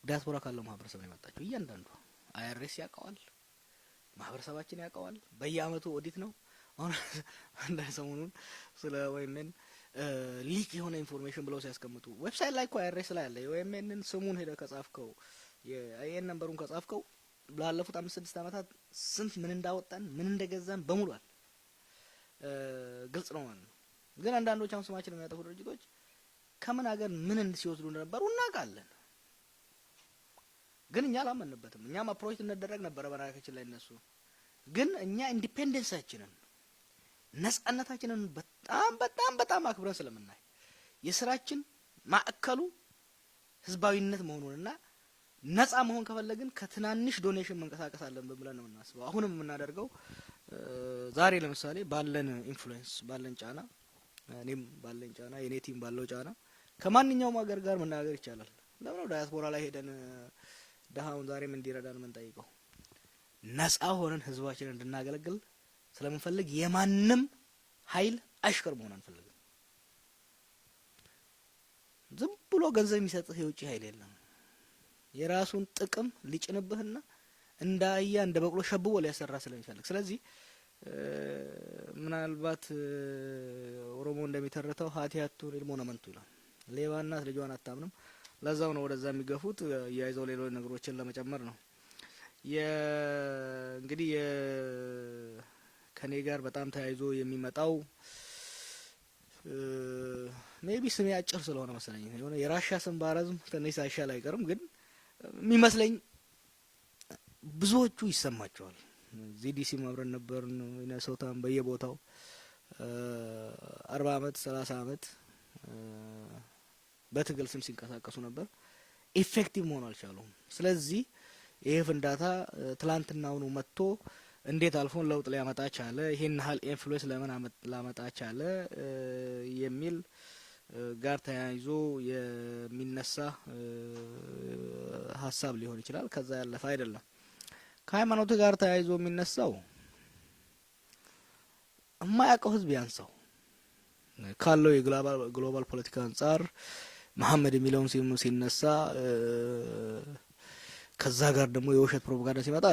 ዲያስፖራ ካለው ማህበረሰብ ነው የመጣችው። እያንዳንዷ IRS ያውቀዋል፣ ማህበረሰባችን ያውቀዋል። በየአመቱ ኦዲት ነው። አሁን አንዳንድ ሰሞኑን ስለ OMN leak የሆነ information ብለው ሲያስቀምጡ website ላይ እኮ IRS ላይ አለ። የ OMN ን ስሙን ሄደ ከጻፍከው፣ የ EIN number ኡን ከጻፍከው ላለፉት 5-6 ዓመታት ስንት ምን እንዳወጣን ምን እንደገዛን በሙሉ አለ። ግልጽ ነው ማለት ነው። ግን አንዳንዶች አሁን ስማችን የሚያጠፉ ድርጅቶች ከምን ሀገር ምን ሲወስዱ እንደነበሩ እናውቃለን። ግን እኛ አላመንበትም። እኛም approach እንደረግ ነበረ በነገራችን ላይ እነሱ፣ ግን እኛ independence ኣችንን ነጻነታችንን በጣም በጣም በጣም አክብረን ስለምናይ የስራችን ማዕከሉ ህዝባዊነት መሆኑንና ነጻ መሆን ከፈለግን ከትናንሽ donation መንቀሳቀስ አለብን ብለን ነው የምናስበው። አሁንም የምናደርገው ዛሬ ለምሳሌ ባለን influence፣ ባለን ጫና፣ እኔም ባለን ጫና፣ የኔ team ባለው ጫና ከማንኛውም ሀገር ጋር መነጋገር ይቻላል። ለምን ነው ዳያስፖራ ላይ ሄደን ድሀውን ዛሬም እንዲረዳን የምንጠይቀው? ነጻ ሆነን ህዝባችንን እንድናገለግል ስለምንፈልግ የማንም ኃይል አሽከር መሆን አንፈልግም። ዝም ብሎ ገንዘብ የሚሰጥህ የውጭ ኃይል የለም። የራሱን ጥቅም ሊጭንብህና እንደ አህያ እንደ በቅሎ ሸብቦ ሊያሰራ ስለሚፈልግ፣ ስለዚህ ምናልባት ኦሮሞ እንደሚተርተው "Haati hattuun ilmoo hin amantu" ይላል። ሌባ እናት ልጇን አታምንም። ለዛው ነው ወደዛ የሚገፉት፣ እያይዘው ሌሎች ነገሮችን ለመጨመር ነው። እንግዲህ ከኔ ጋር በጣም ተያይዞ የሚመጣው maybe ስሜ አጭር ስለሆነ መሰለኝ፣ የሆነ የራሻ ስም ባረዝም ትንሽ ሳይሻል አይቀርም። ግን የሚመስለኝ ብዙዎቹ ይሰማቸዋል። እዚህ ዲሲ አብረን ነበርን፣ ሚነሶታም በየቦታው 40 አመት 30 አመት በትግል ስም ሲንቀሳቀሱ ነበር። Effective መሆን አልቻሉም። ስለዚህ ይሄ ፍንዳታ ትላንትናውኑ መጥቶ እንዴት አልፎን ለውጥ ሊያመጣ ቻለ? ይሄን ያህል influence ለምን ላመጣ ቻለ? የሚል ጋር ተያይዞ የሚነሳ ሀሳብ ሊሆን ይችላል። ከዛ ያለፈ አይደለም። ከሃይማኖት ጋር ተያይዞ የሚነሳው የማያውቀው ህዝብ ያንሳው። ካለው የ global ፖለቲካ አንጻር መሀመድ የሚለውን ስም ሲነሳ፣ ከዛ ጋር ደግሞ የውሸት ፕሮፓጋንዳ ሲመጣ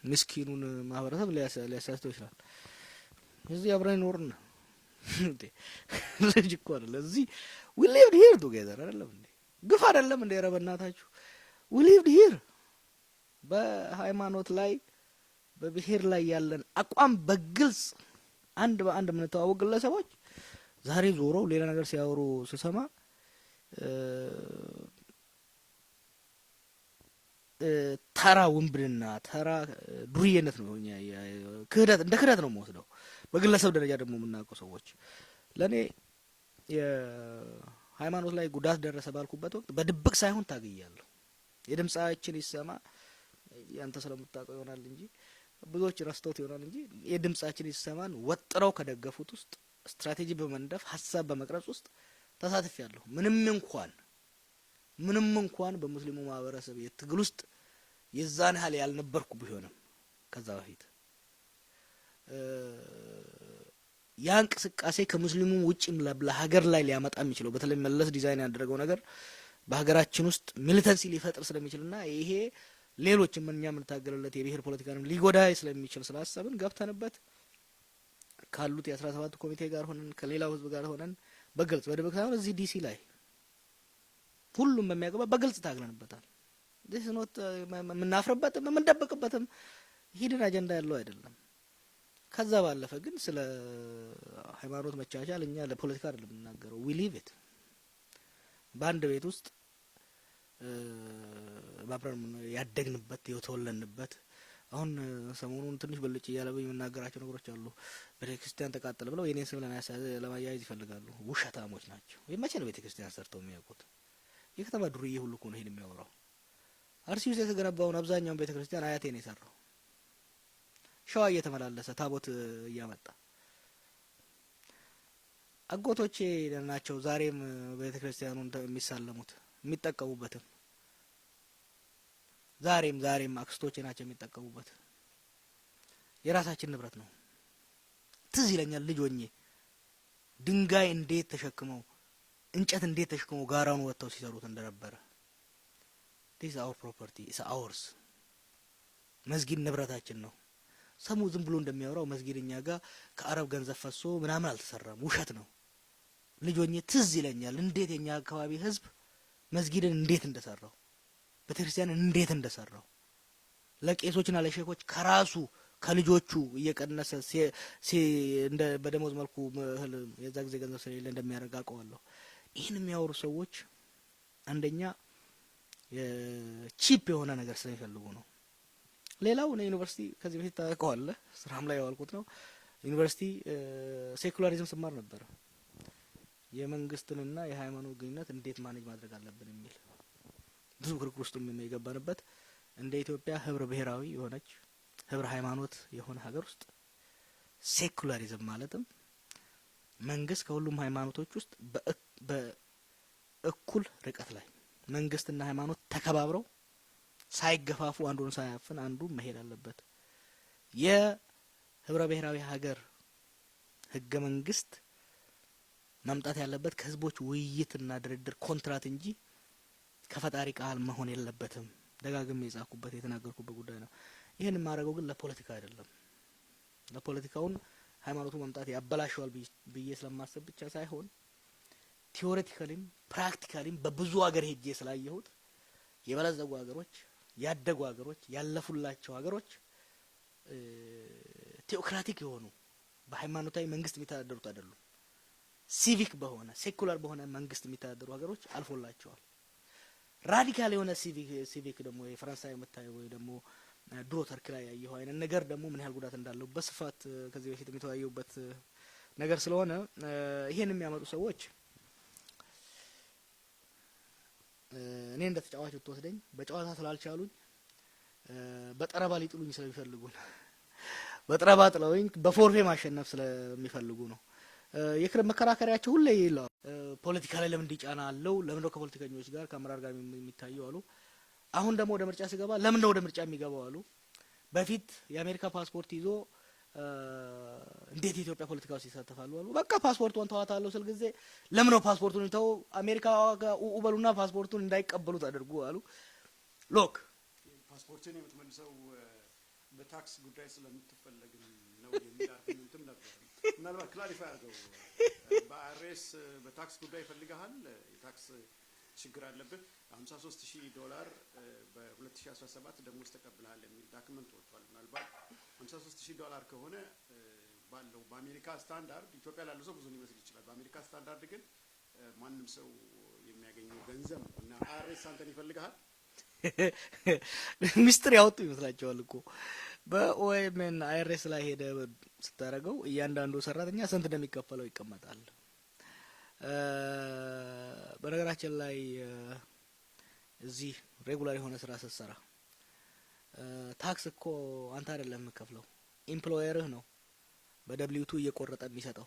ምስኪኑን ማህበረሰብ ሊያሳስተው ይችላል። እዚህ አብረን ኖርን እንዴ፣ ልጅ እኮ አይደለ፣ እዚህ we lived here together አይደለም እንዴ? ግፍ አይደለም እንዴ? ኧረ በእናታችሁ፣ we lived here። በሃይማኖት ላይ፣ በብሔር ላይ ያለን አቋም በግልጽ አንድ በአንድ የምንተዋወቅ ግለሰቦች ዛሬ ዞረው ሌላ ነገር ሲያወሩ ስሰማ ተራ ውንብድና፣ ተራ ዱርዬነት ነው። ክህደት፣ እንደ ክህደት ነው የምወስደው። በግለሰብ ደረጃ ደግሞ የምናውቀው ሰዎች፣ ለእኔ የሃይማኖት ላይ ጉዳት ደረሰ ባልኩበት ወቅት በድብቅ ሳይሆን ታግያለሁ። የድምጻችን ይሰማ፣ ያንተ ስለምታውቀው ይሆናል እንጂ፣ ብዙዎች ረስተውት ይሆናል እንጂ፣ የድምጻችን ይሰማን ወጥረው ከደገፉት ውስጥ ስትራቴጂ በመንደፍ፣ ሀሳብ በመቅረጽ ውስጥ ተሳትፌያለሁ። ምንም እንኳን በሙስሊሙ ማህበረሰብ የትግል ውስጥ የዛን ያህል ያልነበርኩ ቢሆንም፣ ከዛ በፊት ያ እንቅስቃሴ ከሙስሊሙ ውጭም ለሀገር ላይ ሊያመጣ የሚችለው፣ በተለይ መለስ ዲዛይን ያደረገው ነገር በሀገራችን ውስጥ militancy ሊፈጥር ስለሚችልና ይሄ ሌሎችም እኛ የምንታገልለት የብሔር ፖለቲካንም ሊጎዳ ስለሚችል ስላሰብን ገብተንበት ካሉት የ17 ኮሚቴ ጋር ሆነን፣ ከሌላው ህዝብ ጋር ሆነን፣ በግልጽ በድብቅ ሳይሆን እዚህ ዲሲ ላይ ሁሉም በሚያገባ በግልጽ ታግለንበታል። This is not የምናፍርበትም የምንደብቅበትም hidden agenda ያለው አይደለም። ከዛ ባለፈ ግን ስለ ሃይማኖት መቻቻል እኛ ለፖለቲካ አይደለም የምናገረው። We live it። በአንድ ቤት ውስጥ አብረን ያደግንበት፣ የተወለድንበት። አሁን ሰሞኑን ትንሽ ብልጭ እያለብኝ የምናገራቸው ነገሮች አሉ። ቤተ ክርስቲያን ተቃጠለ ብለው የኔን ስም ለማያያዝ ይፈልጋሉ። ውሸታሞች ናቸው። መቼ ነው ቤተ ክርስቲያን ሰርተው የሚያውቁት? የከተማ ዱርዬ ሁሉ እኮ ነው ይሄን የሚያወራው። አርሲ ውስጥ የተገነባውን አብዛኛውን ቤተ ክርስቲያን አያቴ ነው የሰራው። ሸዋ እየተመላለሰ ታቦት እያመጣ። አጎቶቼ ናቸው ዛሬም ቤተ ክርስቲያኑን የሚሳለሙት፣ የሚጠቀሙበትም። ዛሬም አክስቶቼ ናቸው የሚጠቀሙበት። የራሳችን ንብረት ነው። ትዝ ይለኛል ልጅ ሆኜ ድንጋይ እንዴት ተሸክመው፣ እንጨት እንዴት ተሸክመው ጋራውን ወጥተው ሲሰሩት እንደነበረ። This our property is ours። መስጊድ ንብረታችን ነው። ሰሙ ዝም ብሎ እንደሚያወራው መስጊድ እኛ ጋር ከአረብ ገንዘብ ፈሶ ምናምን አልተሰራም። ውሸት ነው። ልጅ ሆኜ ትዝ ይለኛል እንዴት የኛ አካባቢ ህዝብ መስጊድን እንዴት እንደሰራው፣ ቤተክርስቲያንን እንዴት እንደሰራው፣ ለቄሶችና ለሼኮች ከራሱ ከልጆቹ እየቀነሰ እንደ በደሞዝ መልኩ እህል የዛ ጊዜ ገንዘብ ስለሌለ እንደሚያደርግ አውቀዋለሁ። ይህን የሚያወሩ ሰዎች አንደኛ cheap የሆነ ነገር ስለሚፈልጉ ነው። ሌላው እኔ ዩኒቨርሲቲ ከዚህ በፊት ታውቀዋለህ፣ ስራም ላይ ያዋልኩት ነው። ዩኒቨርሲቲ secularism ስማር ነበረ። የመንግስትንና የሃይማኖት ግንኙነት እንዴት manage ማድረግ አለብን የሚል ብዙ ክርክር ውስጥ የገባንበት፣ እንደ ኢትዮጵያ ህብረ ብሔራዊ የሆነች፣ ህብረ ሃይማኖት የሆነ ሀገር ውስጥ secularism ማለትም መንግስት ከሁሉም ሃይማኖቶች ውስጥ በእኩል ርቀት ላይ፣ መንግስትና ሃይማኖት ተከባብረው፣ ሳይገፋፉ፣ አንዱን ሳያፍን አንዱ መሄድ አለበት። የህብረ ብሔራዊ ሀገር ህገ መንግስት መምጣት ያለበት ከህዝቦች ውይይትና ድርድር፣ ኮንትራት እንጂ ከፈጣሪ ቃል መሆን የለበትም። ደጋግሜ የጻፍኩበት፣ የተናገርኩበት ጉዳይ ነው። ይህን የማደርገው ግን ለፖለቲካ አይደለም። ለፖለቲካውን ሃይማኖቱ መምጣት ያበላሸዋል ብዬ ስለማሰብ ብቻ ሳይሆን theoretically ም practically ም በብዙ ሀገር ሄጄ ስላየሁት፣ የበለጸጉ ሀገሮች፣ ያደጉ ሀገሮች፣ ያለፉላቸው ሀገሮች theocratic የሆኑ በሃይማኖታዊ መንግስት የሚተዳደሩት አይደሉም። ሲቪክ በሆነ፣ secular በሆነ መንግስት የሚተዳደሩ ሀገሮች አልፎላቸዋል። Radical የሆነ ሲቪክ ደግሞ የፈረንሳይ የምታየው ወይ ደግሞ ድሮ ተርክ ላይ ያየኸው አይነት ነገር ደግሞ ምን ያህል ጉዳት እንዳለው በስፋት ከዚህ በፊት የተወያየሁበት ነገር ስለሆነ፣ ይሄን የሚያመጡ ሰዎች እኔ እንደ ተጫዋች ብትወስደኝ በጨዋታ ስላልቻሉኝ በጠረባ ሊጥሉኝ ስለሚፈልጉ ነው። በጠረባ ጥለውኝ በፎርፌ ማሸነፍ ስለሚፈልጉ ነው። የክርክር መከራከሪያቸው ሁሌ ይለዋል። ፖለቲካ ላይ ለምን እንዲጫና አለው? ለምን ነው ከፖለቲከኞች ጋር፣ ከአመራር ጋር የሚታየው አሉ። አሁን ደግሞ ወደ ምርጫ ሲገባ ለምን ነው ወደ ምርጫ የሚገባው አሉ። በፊት የአሜሪካ ፓስፖርት ይዞ እንዴት የኢትዮጵያ ፖለቲካ ውስጥ ይሳተፋሉ አሉ። በቃ ፓስፖርቱን ተዋታለሁ ስል ጊዜ ለምን ነው ፓስፖርቱን ተው፣ አሜሪካ በሉና ፓስፖርቱን እንዳይቀበሉት አድርጉ አሉ። Look፣ ፓስፖርትን የምትመልሰው በታክስ ጉዳይ ስለምትፈለግ ነው የሚል argument ም ነበር። ምናልባት clarify አድርገው፣ በ IRS በታክስ ጉዳይ ይፈልግሃል፣ የታክስ ችግር አለብህ፣ 53 ሺህ ዶላር በ2017 ደሞዝ ተቀብለሃል የሚል document ወጥቷል። ምናልባት 53 ሺህ ዶላር ከሆነ ባለው በአሜሪካ ስታንዳርድ ኢትዮጵያ ላለው ሰው ብዙ ሊመስል ይችላል። በአሜሪካ ስታንዳርድ ግን ማንም ሰው የሚያገኘው ገንዘብ ነው እና IRS አንተን ይፈልግሃል። ሚስጥር ያወጡ ይመስላቸዋል እኮ። በ OMN IRS ላይ ሄደ ስታደርገው እያንዳንዱ ሰራተኛ ስንት እንደሚከፈለው ይቀመጣል። በነገራችን ላይ እዚህ regular የሆነ ስራ ስትሰራ ታክስ እኮ አንተ አይደለም የምከፍለው፣ employer ህ ነው በደብሊውቱ እየቆረጠ የሚሰጠው።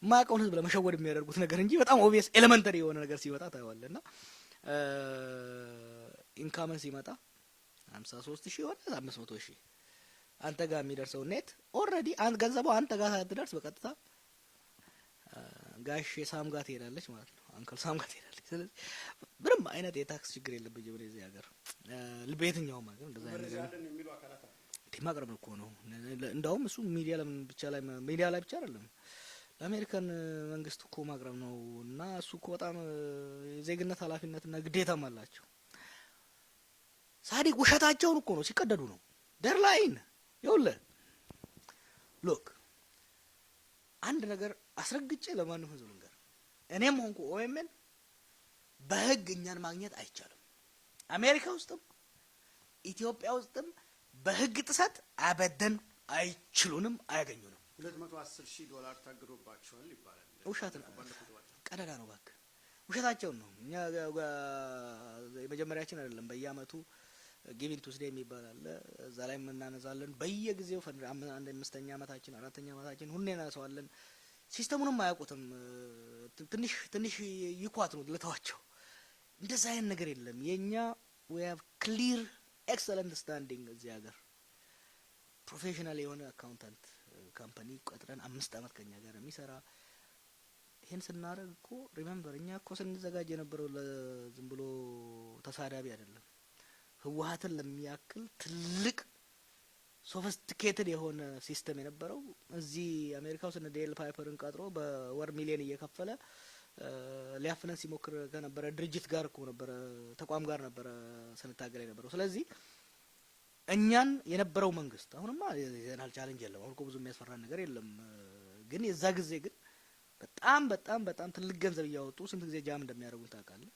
የማያውቀውን ህዝብ ለመሸወድ የሚያደርጉት ነገር እንጂ በጣም obvious elementary የሆነ ነገር ሲመጣ ታየዋለህ። እና income ን ሲመጣ 53,000 ሆነ 500,000 አንተ ጋር የሚደርሰው net already ገንዘቡ አንተ ጋር ሳትደርስ በቀጥታ ጋሽ ሳም ጋር ትሄዳለች ማለት ነው። Uncle Sam ጋር ትሄዳለች። ስለዚህ ምንም አይነት የታክስ ችግር የለብኝም እኔ እዚህ ሀገር፣ በየትኛውም ሀገር እንደዛ አይነት መረጃ ነገር አለን የሚሉ አካላት አሉ። እንዲህ ማቅረብ እኮ ነው። እንደውም እሱ ሚዲያ ለምን ብቻ ላይ ሚዲያ ላይ ብቻ አይደለም፣ ለአሜሪካን መንግስት እኮ ማቅረብ ነው። እና እሱ እኮ በጣም የዜግነት ኃላፊነትና ግዴታም አላቸው። ሳዲቅ ውሸታቸውን እኮ ነው፣ ሲቀደዱ ነው። They're lying። ይኸውልህ፣ look፣ አንድ ነገር አስረግጬ ለማንም ህዝብ ልንገር፣ እኔም ሆንኩ OMN በህግ እኛን ማግኘት አይቻልም። አሜሪካ ውስጥም ኢትዮጵያ ውስጥም በህግ ጥሰት አበደን አይችሉንም፣ አያገኙንም። 210,000 ዶላር ታግዶባቸዋል ይባላል። ውሸት ነው። ባለፉት ወር ቀደዳ ነው እባክህ፣ ውሸታቸውን ነው። እኛ የመጀመሪያችን አይደለም። በየአመቱ Giving Tuesday የሚባል አለ። እዛ ላይ የምናነሳለን በየጊዜው አንድ አምስተኛ አመታችን፣ አራተኛ አመታችን ሁሌ እናነሳዋለን። System ኡንም አያውቁትም። ትንሽ ትንሽ ይኳት ነው ልተዋቸው። እንደዛ አይነት ነገር የለም። የኛ we have clear excellent standing። እዚህ ሀገር professional የሆነ accountant company ቀጥረን 5 አመት ከኛ ጋር የሚሰራ። ይህን ስናደርግ እኮ remember እኛ እኮ ስንዘጋጅ የነበረው ዝም ብሎ ተሳዳቢ አይደለም። ህወሀትን ለሚያክል ትልቅ sophisticated የሆነ system የነበረው እዚህ አሜሪካ ውስጥ እነ DLA Piper ን ቀጥሮ በወር ሚሊዮን እየከፈለ ሊያፍነን ሲሞክር ከነበረ ድርጅት ጋር እኮ ነበረ፣ ተቋም ጋር ነበረ ስንታገል የነበረው። ስለዚህ እኛን የነበረው መንግስት፣ አሁንማ የዘናል challenge የለም። አሁን እኮ ብዙ የሚያስፈራን ነገር የለም። ግን የዛ ጊዜ ግን በጣም በጣም በጣም ትልቅ ገንዘብ እያወጡ ስንት ጊዜ jam እንደሚያደርጉን ታውቃለህ።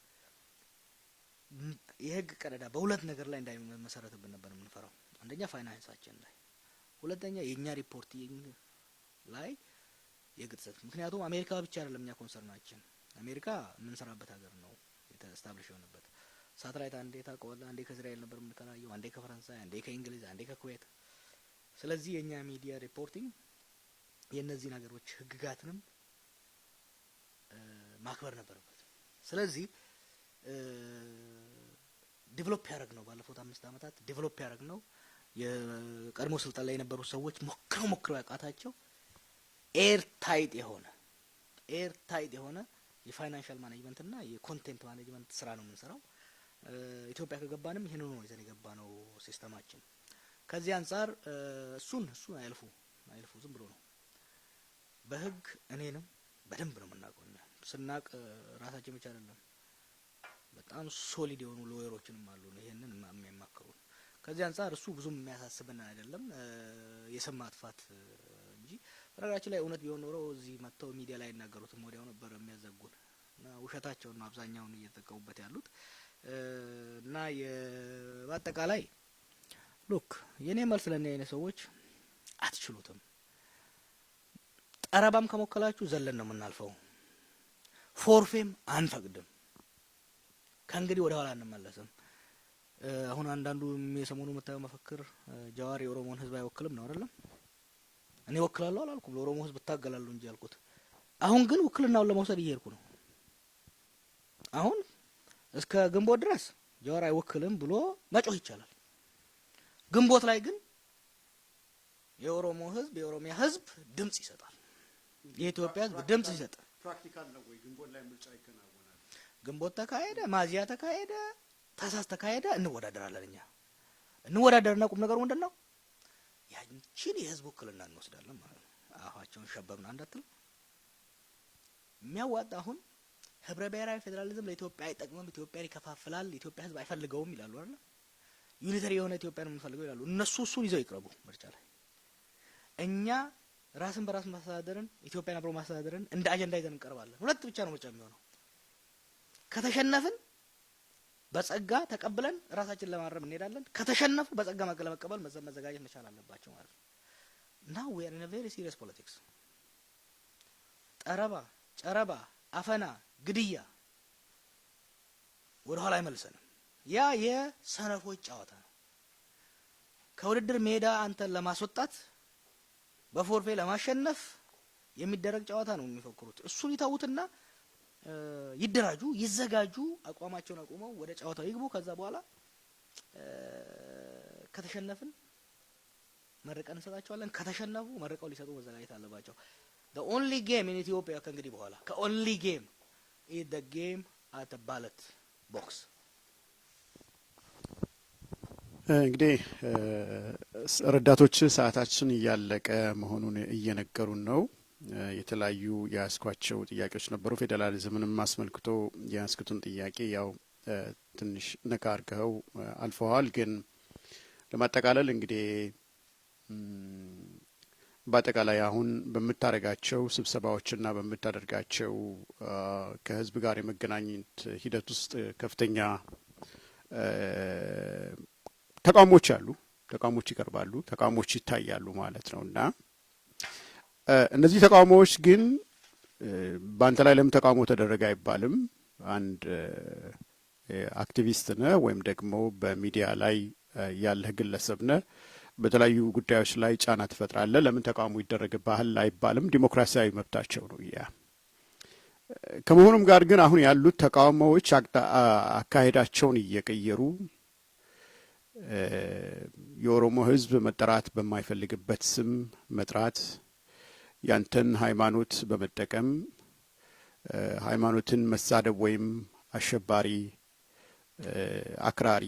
የህግ ቀደዳ በሁለት ነገር ላይ እንዳይመሰረትብን ነበር የምንፈራው። አንደኛ ፋይናንሳችን ላይ፣ ሁለተኛ የእኛ reporting ላይ የህግ ጥሰት። ምክንያቱም አሜሪካ ብቻ አይደለም እኛ concern ኣችን። አሜሪካ የምንሰራበት ሀገር ነው establish የሆነበት። ሳተላይት አንዴ ታውቀዋለህ፣ አንዴ ከእስራኤል ነበር የምንከራየው፣ አንዴ ከፈረንሳይ፣ አንዴ ከእንግሊዝ፣ አንዴ ከኩዌት። ስለዚህ የእኛ ሚዲያ reporting የእነዚህን ሀገሮች ህግጋትንም ማክበር ነበረበት። ስለዚህ develop ያደረግ ነው፣ ባለፉት 5 አመታት develop ያደረግ ነው፣ የቀድሞ ስልጣን ላይ የነበሩ ሰዎች ሞክረው ሞክረው ያቃታቸው air tight የሆነ የ financial management እና የ content management ስራ ነው የምንሰራው። ኢትዮጵያ ከገባንም ይህንኑ ነው ይዘን የገባ ነው system ኣችን። ከዚህ አንጻር እሱን አያልፉ አያልፉ ዝም ብሎ ነው። በህግ እኔንም በደንብ ነው የምናውቀው። እኛ ስናቅ ራሳችን ብቻ አይደለም፣ በጣም solid የሆኑ lawyer ኦችንም አሉ ይሄንን የሚያማክሩን። ከዚህ አንጻር እሱ ብዙም የሚያሳስብን አይደለም፣ የስም ማጥፋት እንጂ። በነገራችን ላይ እውነት ቢሆን ኖሮ እዚህ መጥተው ሚዲያ ላይ አይናገሩትም፣ ወዲያው ነበር የሚያዘጉን። እና ውሸታቸውን ነው አብዛኛውን እየተጠቀሙበት ያሉት። እና በአጠቃላይ look፣ የኔ መልስ ለእኔ አይነት ሰዎች አትችሉትም። ጠረባም ከሞከላችሁ ዘለን ነው የምናልፈው። ፎርፌም አንፈቅድም። ከእንግዲህ ወደ ኋላ አንመለስም። አሁን አንዳንዱ የሰሞኑ የምታየው መፈክር ጃዋር የኦሮሞን ሕዝብ አይወክልም ነው አይደለም? እኔ እወክላለሁ አላልኩም። ለኦሮሞ ሕዝብ እታገላለሁ እንጂ ያልኩት። አሁን ግን ውክልናውን ለመውሰድ እየሄድኩ ነው። አሁን እስከ ግንቦት ድረስ ጃዋር አይወክልም ብሎ መጮህ ይቻላል። ግንቦት ላይ ግን የኦሮሞ ህዝብ፣ የኦሮሚያ ህዝብ ድምጽ ይሰጣል። የኢትዮጵያ ህዝብ ድምጽ ይሰጣል። Practical ነው ወይ? ግንቦት ላይ ምርጫ ይከናወናል። ግንቦት ተካሄደ፣ ሚያዝያ ተካሄደ፣ ታህሳስ ተካሄደ፣ እንወዳደራለን። እኛ እንወዳደርና ቁም ነገሩ ምንድን ነው? ያንቺን የህዝብ ውክልና እንወስዳለን ማለት ነው። አፋቸውን ሸበብና እንዳትል። የሚያዋጣ አሁን ህብረ ብሔራዊ ፌዴራሊዝም ለኢትዮጵያ አይጠቅምም፣ ኢትዮጵያን ይከፋፍላል፣ ኢትዮጵያ ህዝብ አይፈልገውም ይላሉ አይደል? Unitary የሆነ ኢትዮጵያን የምንፈልገው ይላሉ። እነሱ እሱን ይዘው ይቅረቡ ምርጫ ላይ። እኛ ራስን በራስ ማስተዳደርን፣ ኢትዮጵያን አብሮ ማስተዳደርን እንደ አጀንዳ ይዘን እንቀርባለን። ሁለት ብቻ ነው ምርጫ የሚሆነው። ከተሸነፍን በጸጋ ተቀብለን ራሳችንን ለማረም እንሄዳለን። ከተሸነፉ በጸጋ ለመቀበል መዘጋጀት መቻል አለባቸው ማለት ነው። Now we are in a very serious politics። ጠረባ፣ ጨረባ፣ አፈና፣ ግድያ ወደ ኋላ አይመልሰንም። ያ የሰነፎች ጨዋታ ነው። ከውድድር ሜዳ አንተን ለማስወጣት፣ በፎርፌ ለማሸነፍ የሚደረግ ጨዋታ ነው የሚፎክሩት። እሱን ይተዉትና ይደራጁ፣ ይዘጋጁ፣ አቋማቸውን አቁመው ወደ ጨዋታው ይግቡ። ከዛ በኋላ ከተሸነፍን መርቀን እንሰጣቸዋለን። ከተሸነፉ መርቀው ሊሰጡ መዘጋጀት አለባቸው። The only game in Ethiopia ከእንግዲህ በኋላ the only game is the game at the ballot box። እንግዲህ ረዳቶች ሰዓታችን እያለቀ መሆኑን እየነገሩን ነው። የተለያዩ የያዝኳቸው ጥያቄዎች ነበሩ። ፌዴራሊዝምንም አስመልክቶ የያዝኩትን ጥያቄ ያው ትንሽ ነካ አድርገኸው አልፈዋል። ግን ለማጠቃለል እንግዲህ በአጠቃላይ አሁን በምታደርጋቸው ስብሰባዎችና በምታደርጋቸው ከህዝብ ጋር የመገናኘት ሂደት ውስጥ ከፍተኛ ተቃውሞች አሉ። ተቃውሞች ይቀርባሉ፣ ተቃውሞች ይታያሉ ማለት ነው። እና እነዚህ ተቃውሞዎች ግን በአንተ ላይ ለምን ተቃውሞ ተደረገ አይባልም። አንድ አክቲቪስት ነህ ወይም ደግሞ በሚዲያ ላይ ያለህ ግለሰብ ነህ። በተለያዩ ጉዳዮች ላይ ጫና ትፈጥራለህ። ለምን ተቃውሞ ይደረግብሃል አይባልም። ዲሞክራሲያዊ መብታቸው ነው። ያ ከመሆኑም ጋር ግን አሁን ያሉት ተቃውሞዎች አካሄዳቸውን እየቀየሩ የኦሮሞ ሕዝብ መጠራት በማይፈልግበት ስም መጥራት፣ ያንተን ሃይማኖት በመጠቀም ሃይማኖትን መሳደብ ወይም አሸባሪ፣ አክራሪ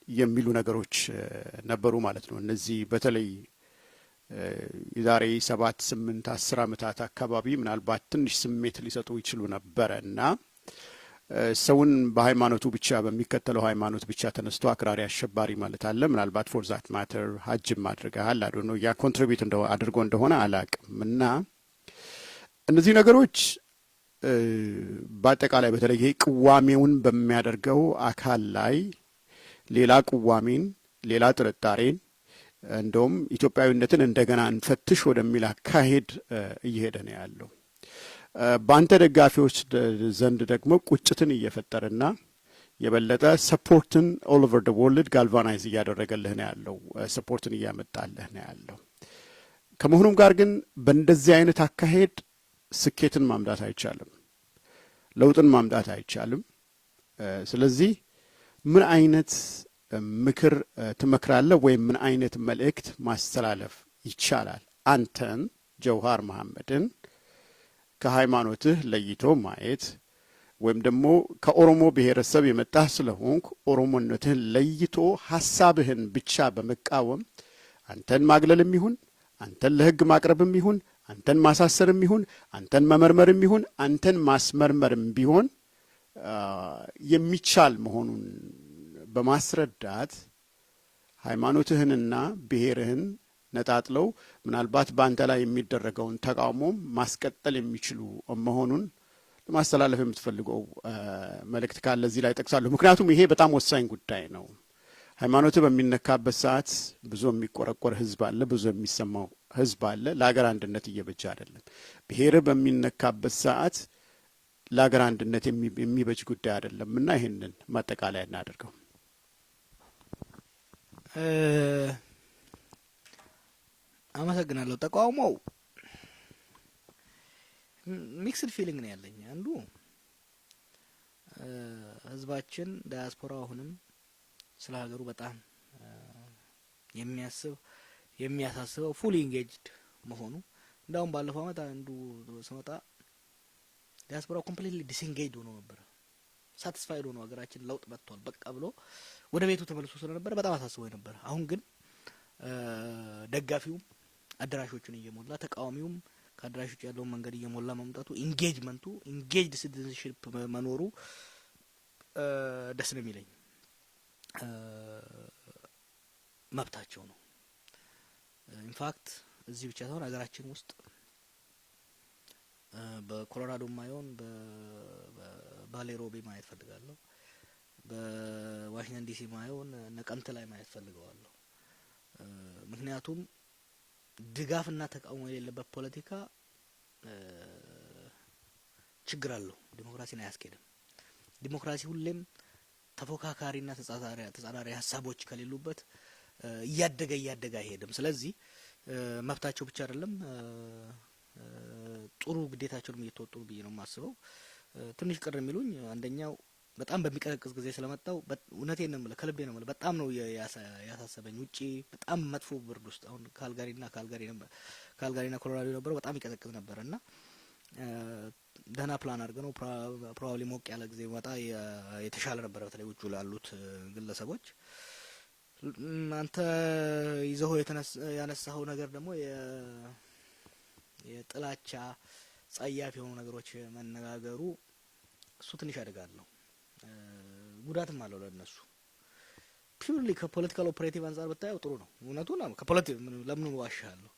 የሚሉ ነገሮች ነበሩ ማለት ነው። እነዚህ በተለይ የዛሬ 7፣ 8፣ 10 ዓመታት አካባቢ ምናልባት ትንሽ ስሜት ሊሰጡ ይችሉ ነበረ። እና ሰውን በሃይማኖቱ ብቻ፣ በሚከተለው ሃይማኖት ብቻ ተነስቶ አክራሪ፣ አሸባሪ ማለት አለ። ምናልባት for that matter ሀጅም አድርገሃል፣ I don't know፣ ያ contribute አድርጎ እንደሆነ አላቅም። እና እነዚህ ነገሮች በአጠቃላይ በተለይ ይሄ ቅዋሜውን በሚያደርገው አካል ላይ ሌላ ቅዋሜን፣ ሌላ ጥርጣሬን፣ እንደውም ኢትዮጵያዊነትን እንደገና እንፈትሽ ወደሚል አካሄድ እየሄደ ነው ያለው። በአንተ ደጋፊዎች ዘንድ ደግሞ ቁጭትን እየፈጠረና የበለጠ support ን all over the world galvanize እያደረገልህ ነው ያለው፣ support ን እያመጣልህ ነው ያለው። ከመሆኑም ጋር ግን በእንደዚህ አይነት አካሄድ ስኬትን ማምጣት አይቻልም፣ ለውጥን ማምጣት አይቻልም። ስለዚህ ምን አይነት ምክር ትመክራለህ ወይም ምን አይነት መልእክት ማስተላለፍ ይቻላል? አንተን ጀውሃር መሐመድን ከሃይማኖትህ ለይቶ ማየት ወይም ደግሞ ከኦሮሞ ብሔረሰብ የመጣህ ስለሆንክ ኦሮሞነትህን ለይቶ ሀሳብህን ብቻ በመቃወም አንተን ማግለልም ይሁን፣ አንተን ለሕግ ማቅረብም ይሁን፣ አንተን ማሳሰርም ይሁን፣ አንተን መመርመርም ይሁን፣ አንተን ማስመርመርም ቢሆን የሚቻል መሆኑን በማስረዳት ሃይማኖትህንና ብሔርህን ነጣጥለው ምናልባት በአንተ ላይ የሚደረገውን ተቃውሞ ማስቀጠል የሚችሉ መሆኑን ለማስተላለፍ የምትፈልገው መልእክት ካለ እዚህ ላይ ጠቅሳለሁ። ምክንያቱም ይሄ በጣም ወሳኝ ጉዳይ ነው። ሃይማኖትህ በሚነካበት ሰዓት ብዙ የሚቆረቆር ህዝብ አለ፣ ብዙ የሚሰማው ህዝብ አለ። ለሀገር አንድነት እየበጀ አይደለም። ብሔርህ በሚነካበት ሰዓት ለሀገር አንድነት የሚበጅ ጉዳይ አይደለም። እና ይህንን ማጠቃለያ እናደርገው። አመሰግናለሁ። ተቃውሞው mixed feeling ነው ያለኝ። አንዱ ህዝባችን ዳያስፖራ አሁንም ስለ ሀገሩ በጣም የሚያስብ፣ የሚያሳስበው fully engaged መሆኑ፣ እንዳውም ባለፈው አመት አንዱ ስመጣ ዲያስፖራው completely disengaged ሆኖ ነበረ። Satisfied ሆኖ ሀገራችን ለውጥ መጥቷል በቃ ብሎ ወደ ቤቱ ተመልሶ ስለነበረ በጣም አሳስቦኝ ነበር። አሁን ግን ደጋፊውም አዳራሾቹን እየሞላ፣ ተቃዋሚውም ከአዳራሾች ያለውን መንገድ እየሞላ መምጣቱ፣ engagement ኡ፣ engaged citizenship መኖሩ ደስ ነው የሚለኝ። መብታቸው ነው። In fact እዚህ ብቻ ሳይሆን ሀገራችን ውስጥ በኮሎራዶ ማየውን በባሌ ሮቤ ማየት ፈልጋለሁ። በዋሽንግተን ዲሲ ማየውን ነቀምት ላይ ማየት ፈልገዋለሁ። ምክንያቱም ድጋፍና ተቃውሞ የሌለበት ፖለቲካ ችግር አለው። ዲሞክራሲን አያስኬድም። ዲሞክራሲ ሁሌም ተፎካካሪና ተጻራሪ ሀሳቦች ከሌሉበት እያደገ እያደገ አይሄድም። ስለዚህ መብታቸው ብቻ አይደለም፣ ጥሩ ግዴታቸውንም እየተወጡ ብዬ ነው የማስበው። ትንሽ ቅር የሚሉኝ አንደኛው በጣም በሚቀዘቅዝ ጊዜ ስለመጣው፣ እውነቴን ነው የምልህ፣ ከልቤ ነው የምልህ፣ በጣም ነው ያሳሰበኝ። ውጪ በጣም መጥፎ ብርድ ውስጥ፣ አሁን ካልጋሪና ኮሎራዶ የነበረው በጣም ይቀዘቅዝ ነበር እና ደህና ፕላን አድርገ ነው probably ሞቅ ያለ ጊዜ መጣ የተሻለ ነበረ፣ በተለይ ውጭ ላሉት ግለሰቦች። አንተ ይዘው ያነሳኸው ነገር ደግሞ የጥላቻ ጸያፍ የሆኑ ነገሮች መነጋገሩ እሱ ትንሽ አደጋ አለው፣ ጉዳትም አለው ለእነሱ። Purely ከ political operative አንጻር ብታየው ጥሩ ነው። እውነቱ ከፖለቲ ለምን ዋሻለሁ?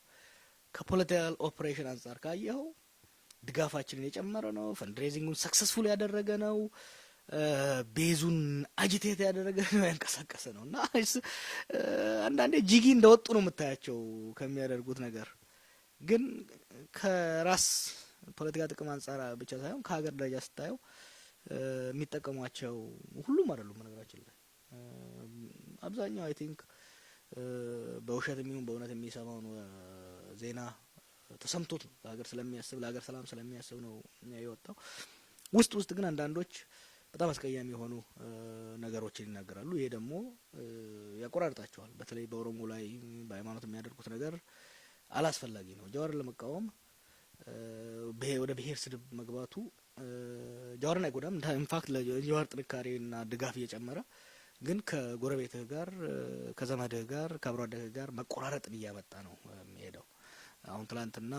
ከ political ኦፕሬሽን አንጻር ካየኸው ድጋፋችንን የጨመረ ነው። Fundraising ኡን successful ያደረገ ነው። Base ኡን agitate ያደረገ ነው፣ ያንቀሳቀሰ ነው። እና አንዳንዴ ጂጊ እንደወጡ ነው የምታያቸው ከሚያደርጉት ነገር። ግን ከራስ ፖለቲካ ጥቅም አንጻር ብቻ ሳይሆን ከሀገር ደረጃ ስታየው የሚጠቀሟቸው ሁሉም አይደሉም። በነገራችን ላይ አብዛኛው I think በውሸት የሚሆን በእውነት የሚሰማውን ዜና ተሰምቶት ነው፣ ለሀገር ስለሚያስብ፣ ለሀገር ሰላም ስለሚያስብ ነው የወጣው። ውስጥ ውስጥ ግን አንዳንዶች በጣም አስቀያሚ የሆኑ ነገሮችን ይናገራሉ። ይሄ ደግሞ ያቆራርጣቸዋል። በተለይ በኦሮሞ ላይ በሃይማኖት የሚያደርጉት ነገር አላስፈላጊ ነው። ጃዋርን ለመቃወም ወደ ብሄር ስድብ መግባቱ ጃዋርን አይጎዳም። In fact ለጃዋር ጥንካሬና ድጋፍ እየጨመረ፣ ግን ከጎረቤትህ ጋር፣ ከዘመድህ ጋር፣ ከአብሮ አደግህ ጋር መቆራረጥን እያመጣ ነው የሚሄደው። አሁን ትላንትና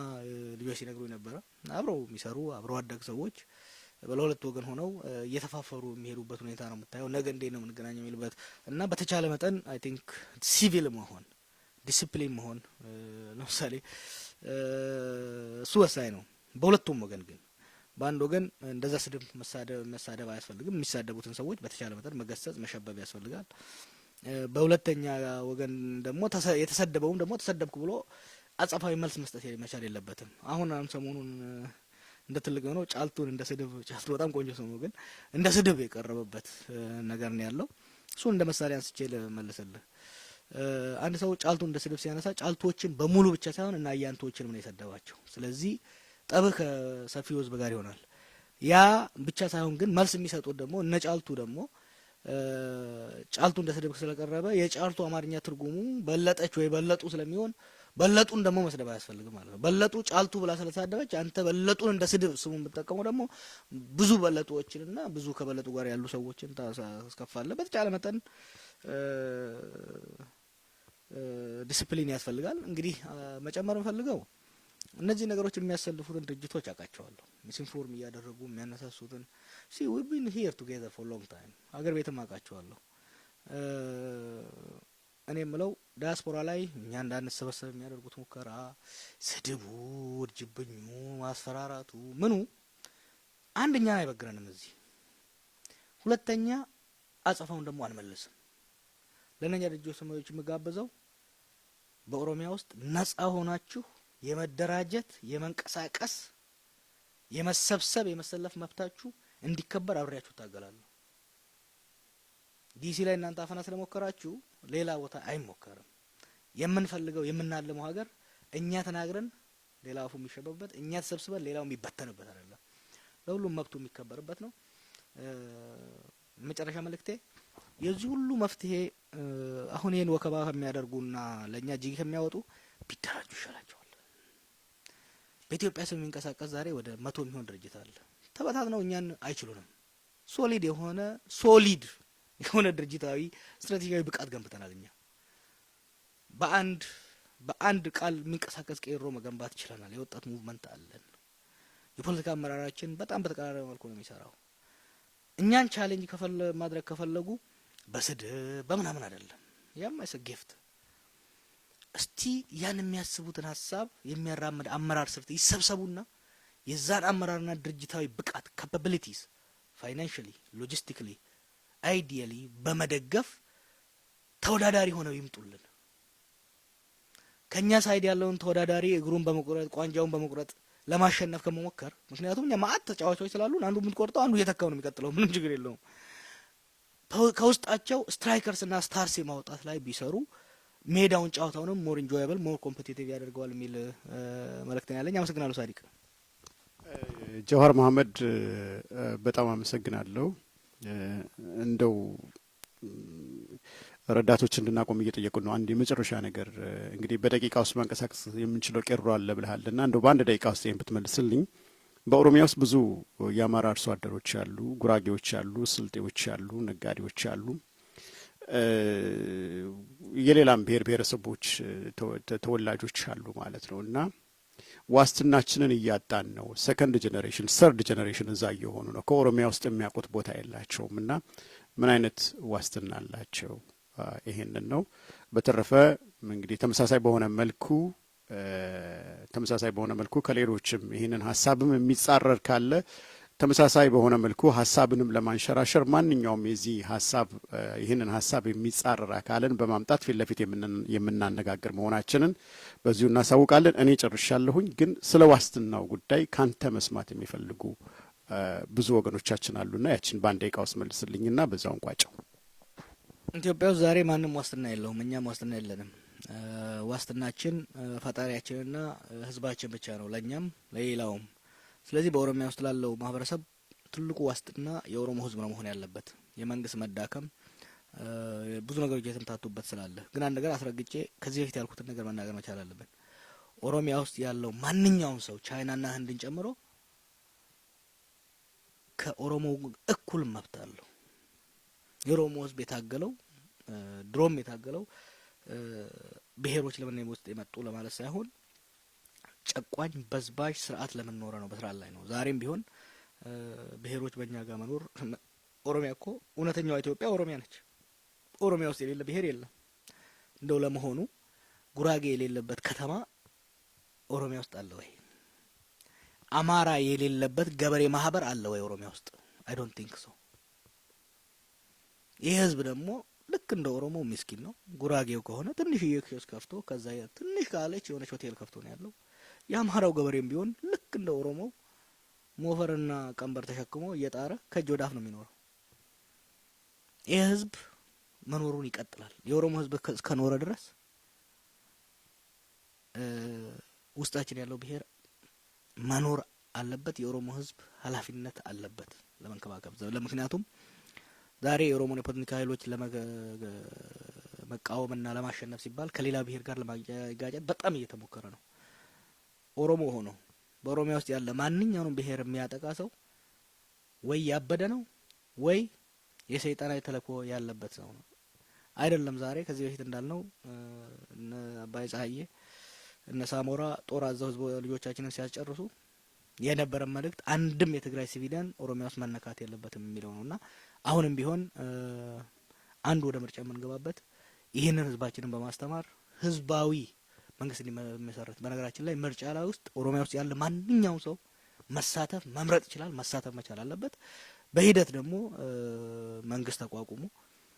ልጆች ሲነግሩኝ ነበረ። አብረው የሚሰሩ አብረው አደግ ሰዎች ለሁለት ወገን ሆነው እየተፋፈሩ የሚሄዱበት ሁኔታ ነው የምታየው። ነገ እንዴት ነው የምንገናኘው የሚልበት። እና በተቻለ መጠን I think civil መሆን፣ ዲሲፕሊን መሆን ለምሳሌ እሱ ወሳኝ ነው። በሁለቱም ወገን ግን በአንድ ወገን እንደዛ ስድብ መሳደብ አያስፈልግም። የሚሳደቡትን ሰዎች በተቻለ መጠን መገሰጽ፣ መሸበብ ያስፈልጋል። በሁለተኛ ወገን ደግሞ የተሰደበውም ደግሞ ተሰደብኩ ብሎ አጸፋዊ መልስ መስጠት መቻል የለበትም። አሁን ሰሞኑን እንደ ትልቅ የሆነው ጫልቱን እንደ ስድብ፣ ጫልቱ በጣም ቆንጆ ሰው ነው፣ ግን እንደ ስድብ የቀረበበት ነገር ነው ያለው። እሱን እንደ መሳሪያ አንስቼ ልመልስልህ። አንድ ሰው ጫልቱ እንደ ስድብ ሲያነሳ ጫልቶችን በሙሉ ብቻ ሳይሆን እና አያንቶችንም ነው የሰደባቸው። ስለዚህ ጠብህ ከሰፊው ሕዝብ ጋር ይሆናል። ያ ብቻ ሳይሆን ግን መልስ የሚሰጡት ደግሞ እነ ጫልቱ ደግሞ ጫልቱ እንደ ስድብ ስለቀረበ የጫልቱ አማርኛ ትርጉሙ በለጠች ወይ በለጡ ስለሚሆን በለጡን ደግሞ መስደብ አያስፈልግም ማለት ነው። በለጡ ጫልቱ ብላ ስለተሳደበች አንተ በለጡን እንደ ስድብ ስሙን ብትጠቀሙ ደግሞ ብዙ በለጡዎችንና ብዙ ከበለጡ ጋር ያሉ ሰዎችን ታስከፋለህ። በተቻለ መጠን ዲስፕሊን ያስፈልጋል። እንግዲህ መጨመር የምፈልገው እነዚህ ነገሮች የሚያሰልፉትን ድርጅቶች አውቃቸዋለሁ። Misinform እያደረጉ የሚያነሳሱትን፣ see, we been here together for long time፣ ሀገር ቤትም አውቃቸዋለሁ። እኔ የምለው ዲያስፖራ ላይ እኛ እንዳንሰበሰብ የሚያደርጉት ሙከራ፣ ስድቡ፣ ውርጅብኙ፣ ማስፈራራቱ ምኑ አንደኛ አይበግረንም እዚህ፣ ሁለተኛ አጸፋውን ደግሞ አንመልስም። ለእነኛ ድርጅቶች የምጋብዘው በኦሮሚያ ውስጥ ነጻ ሆናችሁ የመደራጀት፣ የመንቀሳቀስ፣ የመሰብሰብ፣ የመሰለፍ መብታችሁ እንዲከበር አብሬያችሁ እታገላለሁ። ዲሲ ላይ እናንተ አፈና ስለሞከራችሁ ሌላ ቦታ አይሞከርም። የምንፈልገው የምናልመው ሀገር እኛ ተናግረን ሌላው አፉ የሚሸበብበት፣ እኛ ተሰብስበን ሌላው የሚበተንበት አይደለም። ለሁሉም መብቱ የሚከበርበት ነው። መጨረሻ መልእክቴ የዚህ ሁሉ መፍትሄ አሁን ይህን ወከባ ከሚያደርጉና ለእኛ ጅግ ከሚያወጡ ቢደራጁ ይሻላቸዋል። በኢትዮጵያ ስም የሚንቀሳቀስ ዛሬ ወደ 100 የሚሆን ድርጅት አለ። ተበታትነው እኛን አይችሉንም። Solid የሆነ ድርጅታዊ ስትራቴጂያዊ ብቃት ገንብተናል። እኛ በአንድ ቃል የሚንቀሳቀስ ቄሮ መገንባት ችለናል። የወጣት movement አለን። የፖለቲካ አመራራችን በጣም በተቀራረበ መልኩ ነው የሚሰራው። እኛን challenge ማድረግ ከፈለጉ በስድብ በምናምን አይደለም። ያም አይሰ gift እስቲ ያን የሚያስቡትን ሀሳብ የሚያራምድ አመራር ስርት ይሰብሰቡና የዛን አመራርና ድርጅታዊ ብቃት capabilities financially፣ logistically፣ ideally በመደገፍ ተወዳዳሪ ሆነው ይምጡልን። ከኛ side ያለውን ተወዳዳሪ እግሩን በመቁረጥ፣ ቋንጃውን በመቁረጥ ለማሸነፍ ከመሞከር፣ ምክንያቱም እኛ ማአት ተጫዋቾች ስላሉን አንዱ የምትቆርጠው አንዱ እየተካው ነው የሚቀጥለው። ምንም ችግር የለውም። ከውስጣቸው strikers እና stars የማውጣት ላይ ቢሰሩ ሜዳውን ጨዋታውንም more enjoyable፣ more competitive ያደርገዋል የሚል መልእክት ነው ያለኝ። አመሰግናለሁ ሳዲቅ። ጀዋር መሀመድ፣ በጣም አመሰግናለሁ። እንደው ረዳቶች እንድናቆም እየጠየቁ ነው። አንድ የመጨረሻ ነገር፣ እንግዲህ በደቂቃ ውስጥ ማንቀሳቀስ የምንችለው ቄሮ አለ ብለሃል እና እንደው በአንድ ደቂቃ ውስጥ ይህን ብትመልስልኝ። በኦሮሚያ ውስጥ ብዙ የአማራ አርሶ አደሮች አሉ፣ ጉራጌዎች አሉ፣ ስልጤዎች አሉ፣ ነጋዴዎች አሉ፣ የሌላም ብሔር ብሔረሰቦች ተወላጆች አሉ ማለት ነው እና ዋስትናችንን እያጣን ነው። Second generation፣ third generation እዛ እየሆኑ ነው። ከኦሮሚያ ውስጥ የሚያውቁት ቦታ የላቸውም እና ምን አይነት ዋስትና አላቸው? ይሄንን ነው። በተረፈ እንግዲህ ተመሳሳይ በሆነ መልኩ ከሌሎችም ይህንን ሀሳብም የሚጻረር ካለ ተመሳሳይ በሆነ መልኩ ሀሳብንም ለማንሸራሸር ማንኛውም የዚህ ሀሳብ ይህንን ሀሳብ የሚጻረር አካልን በማምጣት ፊት ለፊት የምናነጋግር መሆናችንን በዚሁ እናሳውቃለን። እኔ ጨርሻለሁኝ። ግን ስለ ዋስትናው ጉዳይ ካንተ መስማት የሚፈልጉ ብዙ ወገኖቻችን አሉና ያችን በአንድ ደቂቃ ውስጥ መልስልኝና በዛው እንቋጨው። ኢትዮጵያ ውስጥ ዛሬ ማንም ዋስትና የለውም። እኛም ዋስትና የለንም። ዋስትናችን ፈጣሪያችንና ሕዝባችን ብቻ ነው፣ ለእኛም ለሌላውም። ስለዚህ በኦሮሚያ ውስጥ ላለው ማህበረሰብ ትልቁ ዋስትና የኦሮሞ ሕዝብ ነው መሆን ያለበት። የመንግስት መዳከም፣ ብዙ ነገሮች የተምታቱበት ስላለ ግን አንድ ነገር አስረግጬ ከዚህ በፊት ያልኩትን ነገር መናገር መቻል አለብን። ኦሮሚያ ውስጥ ያለው ማንኛውም ሰው ቻይናና ህንድን ጨምሮ ከኦሮሞ እኩል መብት አለው። የኦሮሞ ህዝብ የታገለው፣ ድሮም የታገለው ብሔሮች ለምን ውስጥ የመጡ ለማለት ሳይሆን ጨቋኝ በዝባዥ ስርዓት ለምን ኖረ ነው፣ በስርዓት ላይ ነው። ዛሬም ቢሆን ብሔሮች በእኛ ጋር መኖር፣ ኦሮሚያ እኮ እውነተኛዋ ኢትዮጵያ ኦሮሚያ ነች። ኦሮሚያ ውስጥ የሌለ ብሔር የለም። እንደው ለመሆኑ ጉራጌ የሌለበት ከተማ ኦሮሚያ ውስጥ አለ ወይ? አማራ የሌለበት ገበሬ ማህበር አለ ወይ ኦሮሚያ ውስጥ? I don't think so። ይህ ህዝብ ደግሞ ልክ እንደ ኦሮሞ ምስኪን ነው። ጉራጌው ከሆነ ትንሽዬ ኪዮስክ ከፍቶ፣ ከዛ ትንሽ ካለች የሆነች ሆቴል ከፍቶ ነው ያለው። የአማራው ገበሬም ቢሆን ልክ እንደ ኦሮሞው ሞፈርና ቀንበር ተሸክሞ እየጣረ ከእጅ ወደ አፍ ነው የሚኖረው። ይህ ህዝብ መኖሩን ይቀጥላል። የኦሮሞ ህዝብ እስከኖረ ድረስ ውስጣችን ያለው ብሔር መኖር አለበት። የኦሮሞ ህዝብ ኃላፊነት አለበት ለመንከባከብ። ለምክንያቱም ዛሬ የኦሮሞን የፖለቲካ ኃይሎች ለመቃወምና ለማሸነፍ ሲባል ከሌላ ብሔር ጋር ለማጋጨት በጣም እየተሞከረ ነው። ኦሮሞ ሆኖ በኦሮሚያ ውስጥ ያለ ማንኛውንም ብሔር የሚያጠቃ ሰው ወይ ያበደ ነው ወይ የሰይጣናዊ ተልእኮ ያለበት ሰው ነው። አይደለም፣ ዛሬ ከዚህ በፊት እንዳልነው እነ አባይ ፀሐዬ፣ እነ ሳሞራ ጦር አዘው ህዝብ ልጆቻችንን ሲያስጨርሱ የነበረ መልእክት አንድም የትግራይ civilian ኦሮሚያ ውስጥ መነካት የለበትም የሚለው ነው እና አሁንም ቢሆን አንዱ ወደ ምርጫ የምንገባበት ይህንን ህዝባችንን በማስተማር ህዝባዊ መንግስት እንዲመሰረት። በነገራችን ላይ ምርጫ ላይ ውስጥ ኦሮሚያ ውስጥ ያለ ማንኛውም ሰው መሳተፍ፣ መምረጥ ይችላል። መሳተፍ መቻል አለበት። በሂደት ደግሞ መንግስት ተቋቁሞ፣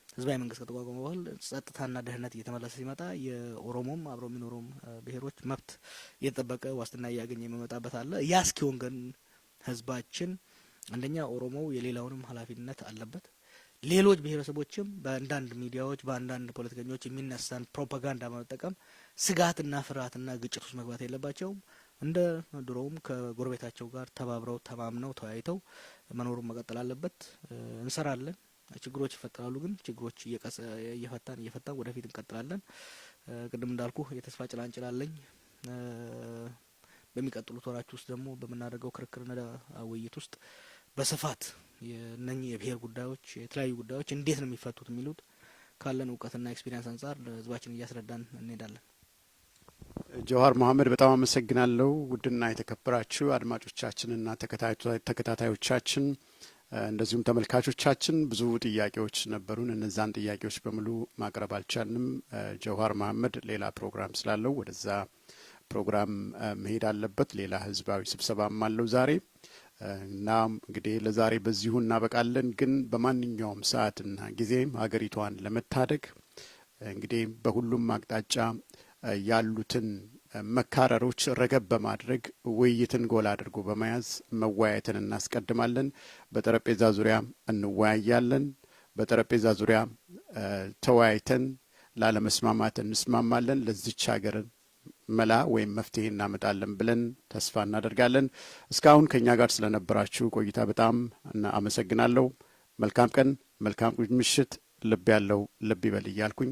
ህዝባዊ መንግስት ከተቋቋመ በኋላ ጸጥታና ደህንነት እየተመለሰ ሲመጣ የኦሮሞም አብረው የሚኖሩም ብሔሮች መብት እየተጠበቀ ዋስትና እያገኘ የሚመጣበት አለ። ያ እስኪሆን ግን ህዝባችን አንደኛ ኦሮሞው የሌላውንም ኃላፊነት አለበት። ሌሎች ብሔረሰቦችም በአንዳንድ ሚዲያዎች፣ በአንዳንድ ፖለቲከኞች የሚነሳን ፕሮፓጋንዳ በመጠቀም ስጋትና ፍርሃትና ግጭት ውስጥ መግባት የለባቸውም። እንደ ድሮውም ከጎረቤታቸው ጋር ተባብረው፣ ተማምነው፣ ተወያይተው መኖሩን መቀጠል አለበት። እንሰራለን። ችግሮች ይፈጠራሉ፣ ግን ችግሮች እየፈታን እየፈታን ወደፊት እንቀጥላለን። ቅድም እንዳልኩ የተስፋ ጭላንጭል አለኝ። በሚቀጥሉት ወራት ውስጥ ደግሞ በምናደርገው ክርክርና ውይይት ውስጥ በስፋት የእነኚህ የብሔር ጉዳዮች፣ የተለያዩ ጉዳዮች እንዴት ነው የሚፈቱት የሚሉት ካለን እውቀትና experience አንጻር ለህዝባችን እያስረዳን እንሄዳለን። ጀዋር መሀመድ፣ በጣም አመሰግናለሁ። ውድና የተከበራችሁ አድማጮቻችንና ተከታታዮቻችን እንደዚሁም ተመልካቾቻችን፣ ብዙ ጥያቄዎች ነበሩን። እነዛን ጥያቄዎች በሙሉ ማቅረብ አልቻልንም። ጀዋር መሀመድ ሌላ ፕሮግራም ስላለው ወደዛ ፕሮግራም መሄድ አለበት። ሌላ ህዝባዊ ስብሰባም አለው ዛሬ። እና እንግዲህ ለዛሬ በዚሁ እናበቃለን። ግን በማንኛውም ሰዓትና ጊዜ ሀገሪቷን ለመታደግ እንግዲህ በሁሉም አቅጣጫ ያሉትን መካረሮች ረገብ በማድረግ፣ ውይይትን ጎላ አድርጎ በመያዝ መወያየትን እናስቀድማለን። በጠረጴዛ ዙሪያ እንወያያለን። በጠረጴዛ ዙሪያ ተወያይተን ላለመስማማት እንስማማለን። ለዚች ሀገር መላ ወይም መፍትሄ እናመጣለን ብለን ተስፋ እናደርጋለን። እስካሁን ከእኛ ጋር ስለነበራችሁ ቆይታ በጣም አመሰግናለሁ። መልካም ቀን፣ መልካም ምሽት። ልብ ያለው ልብ ይበል እያልኩኝ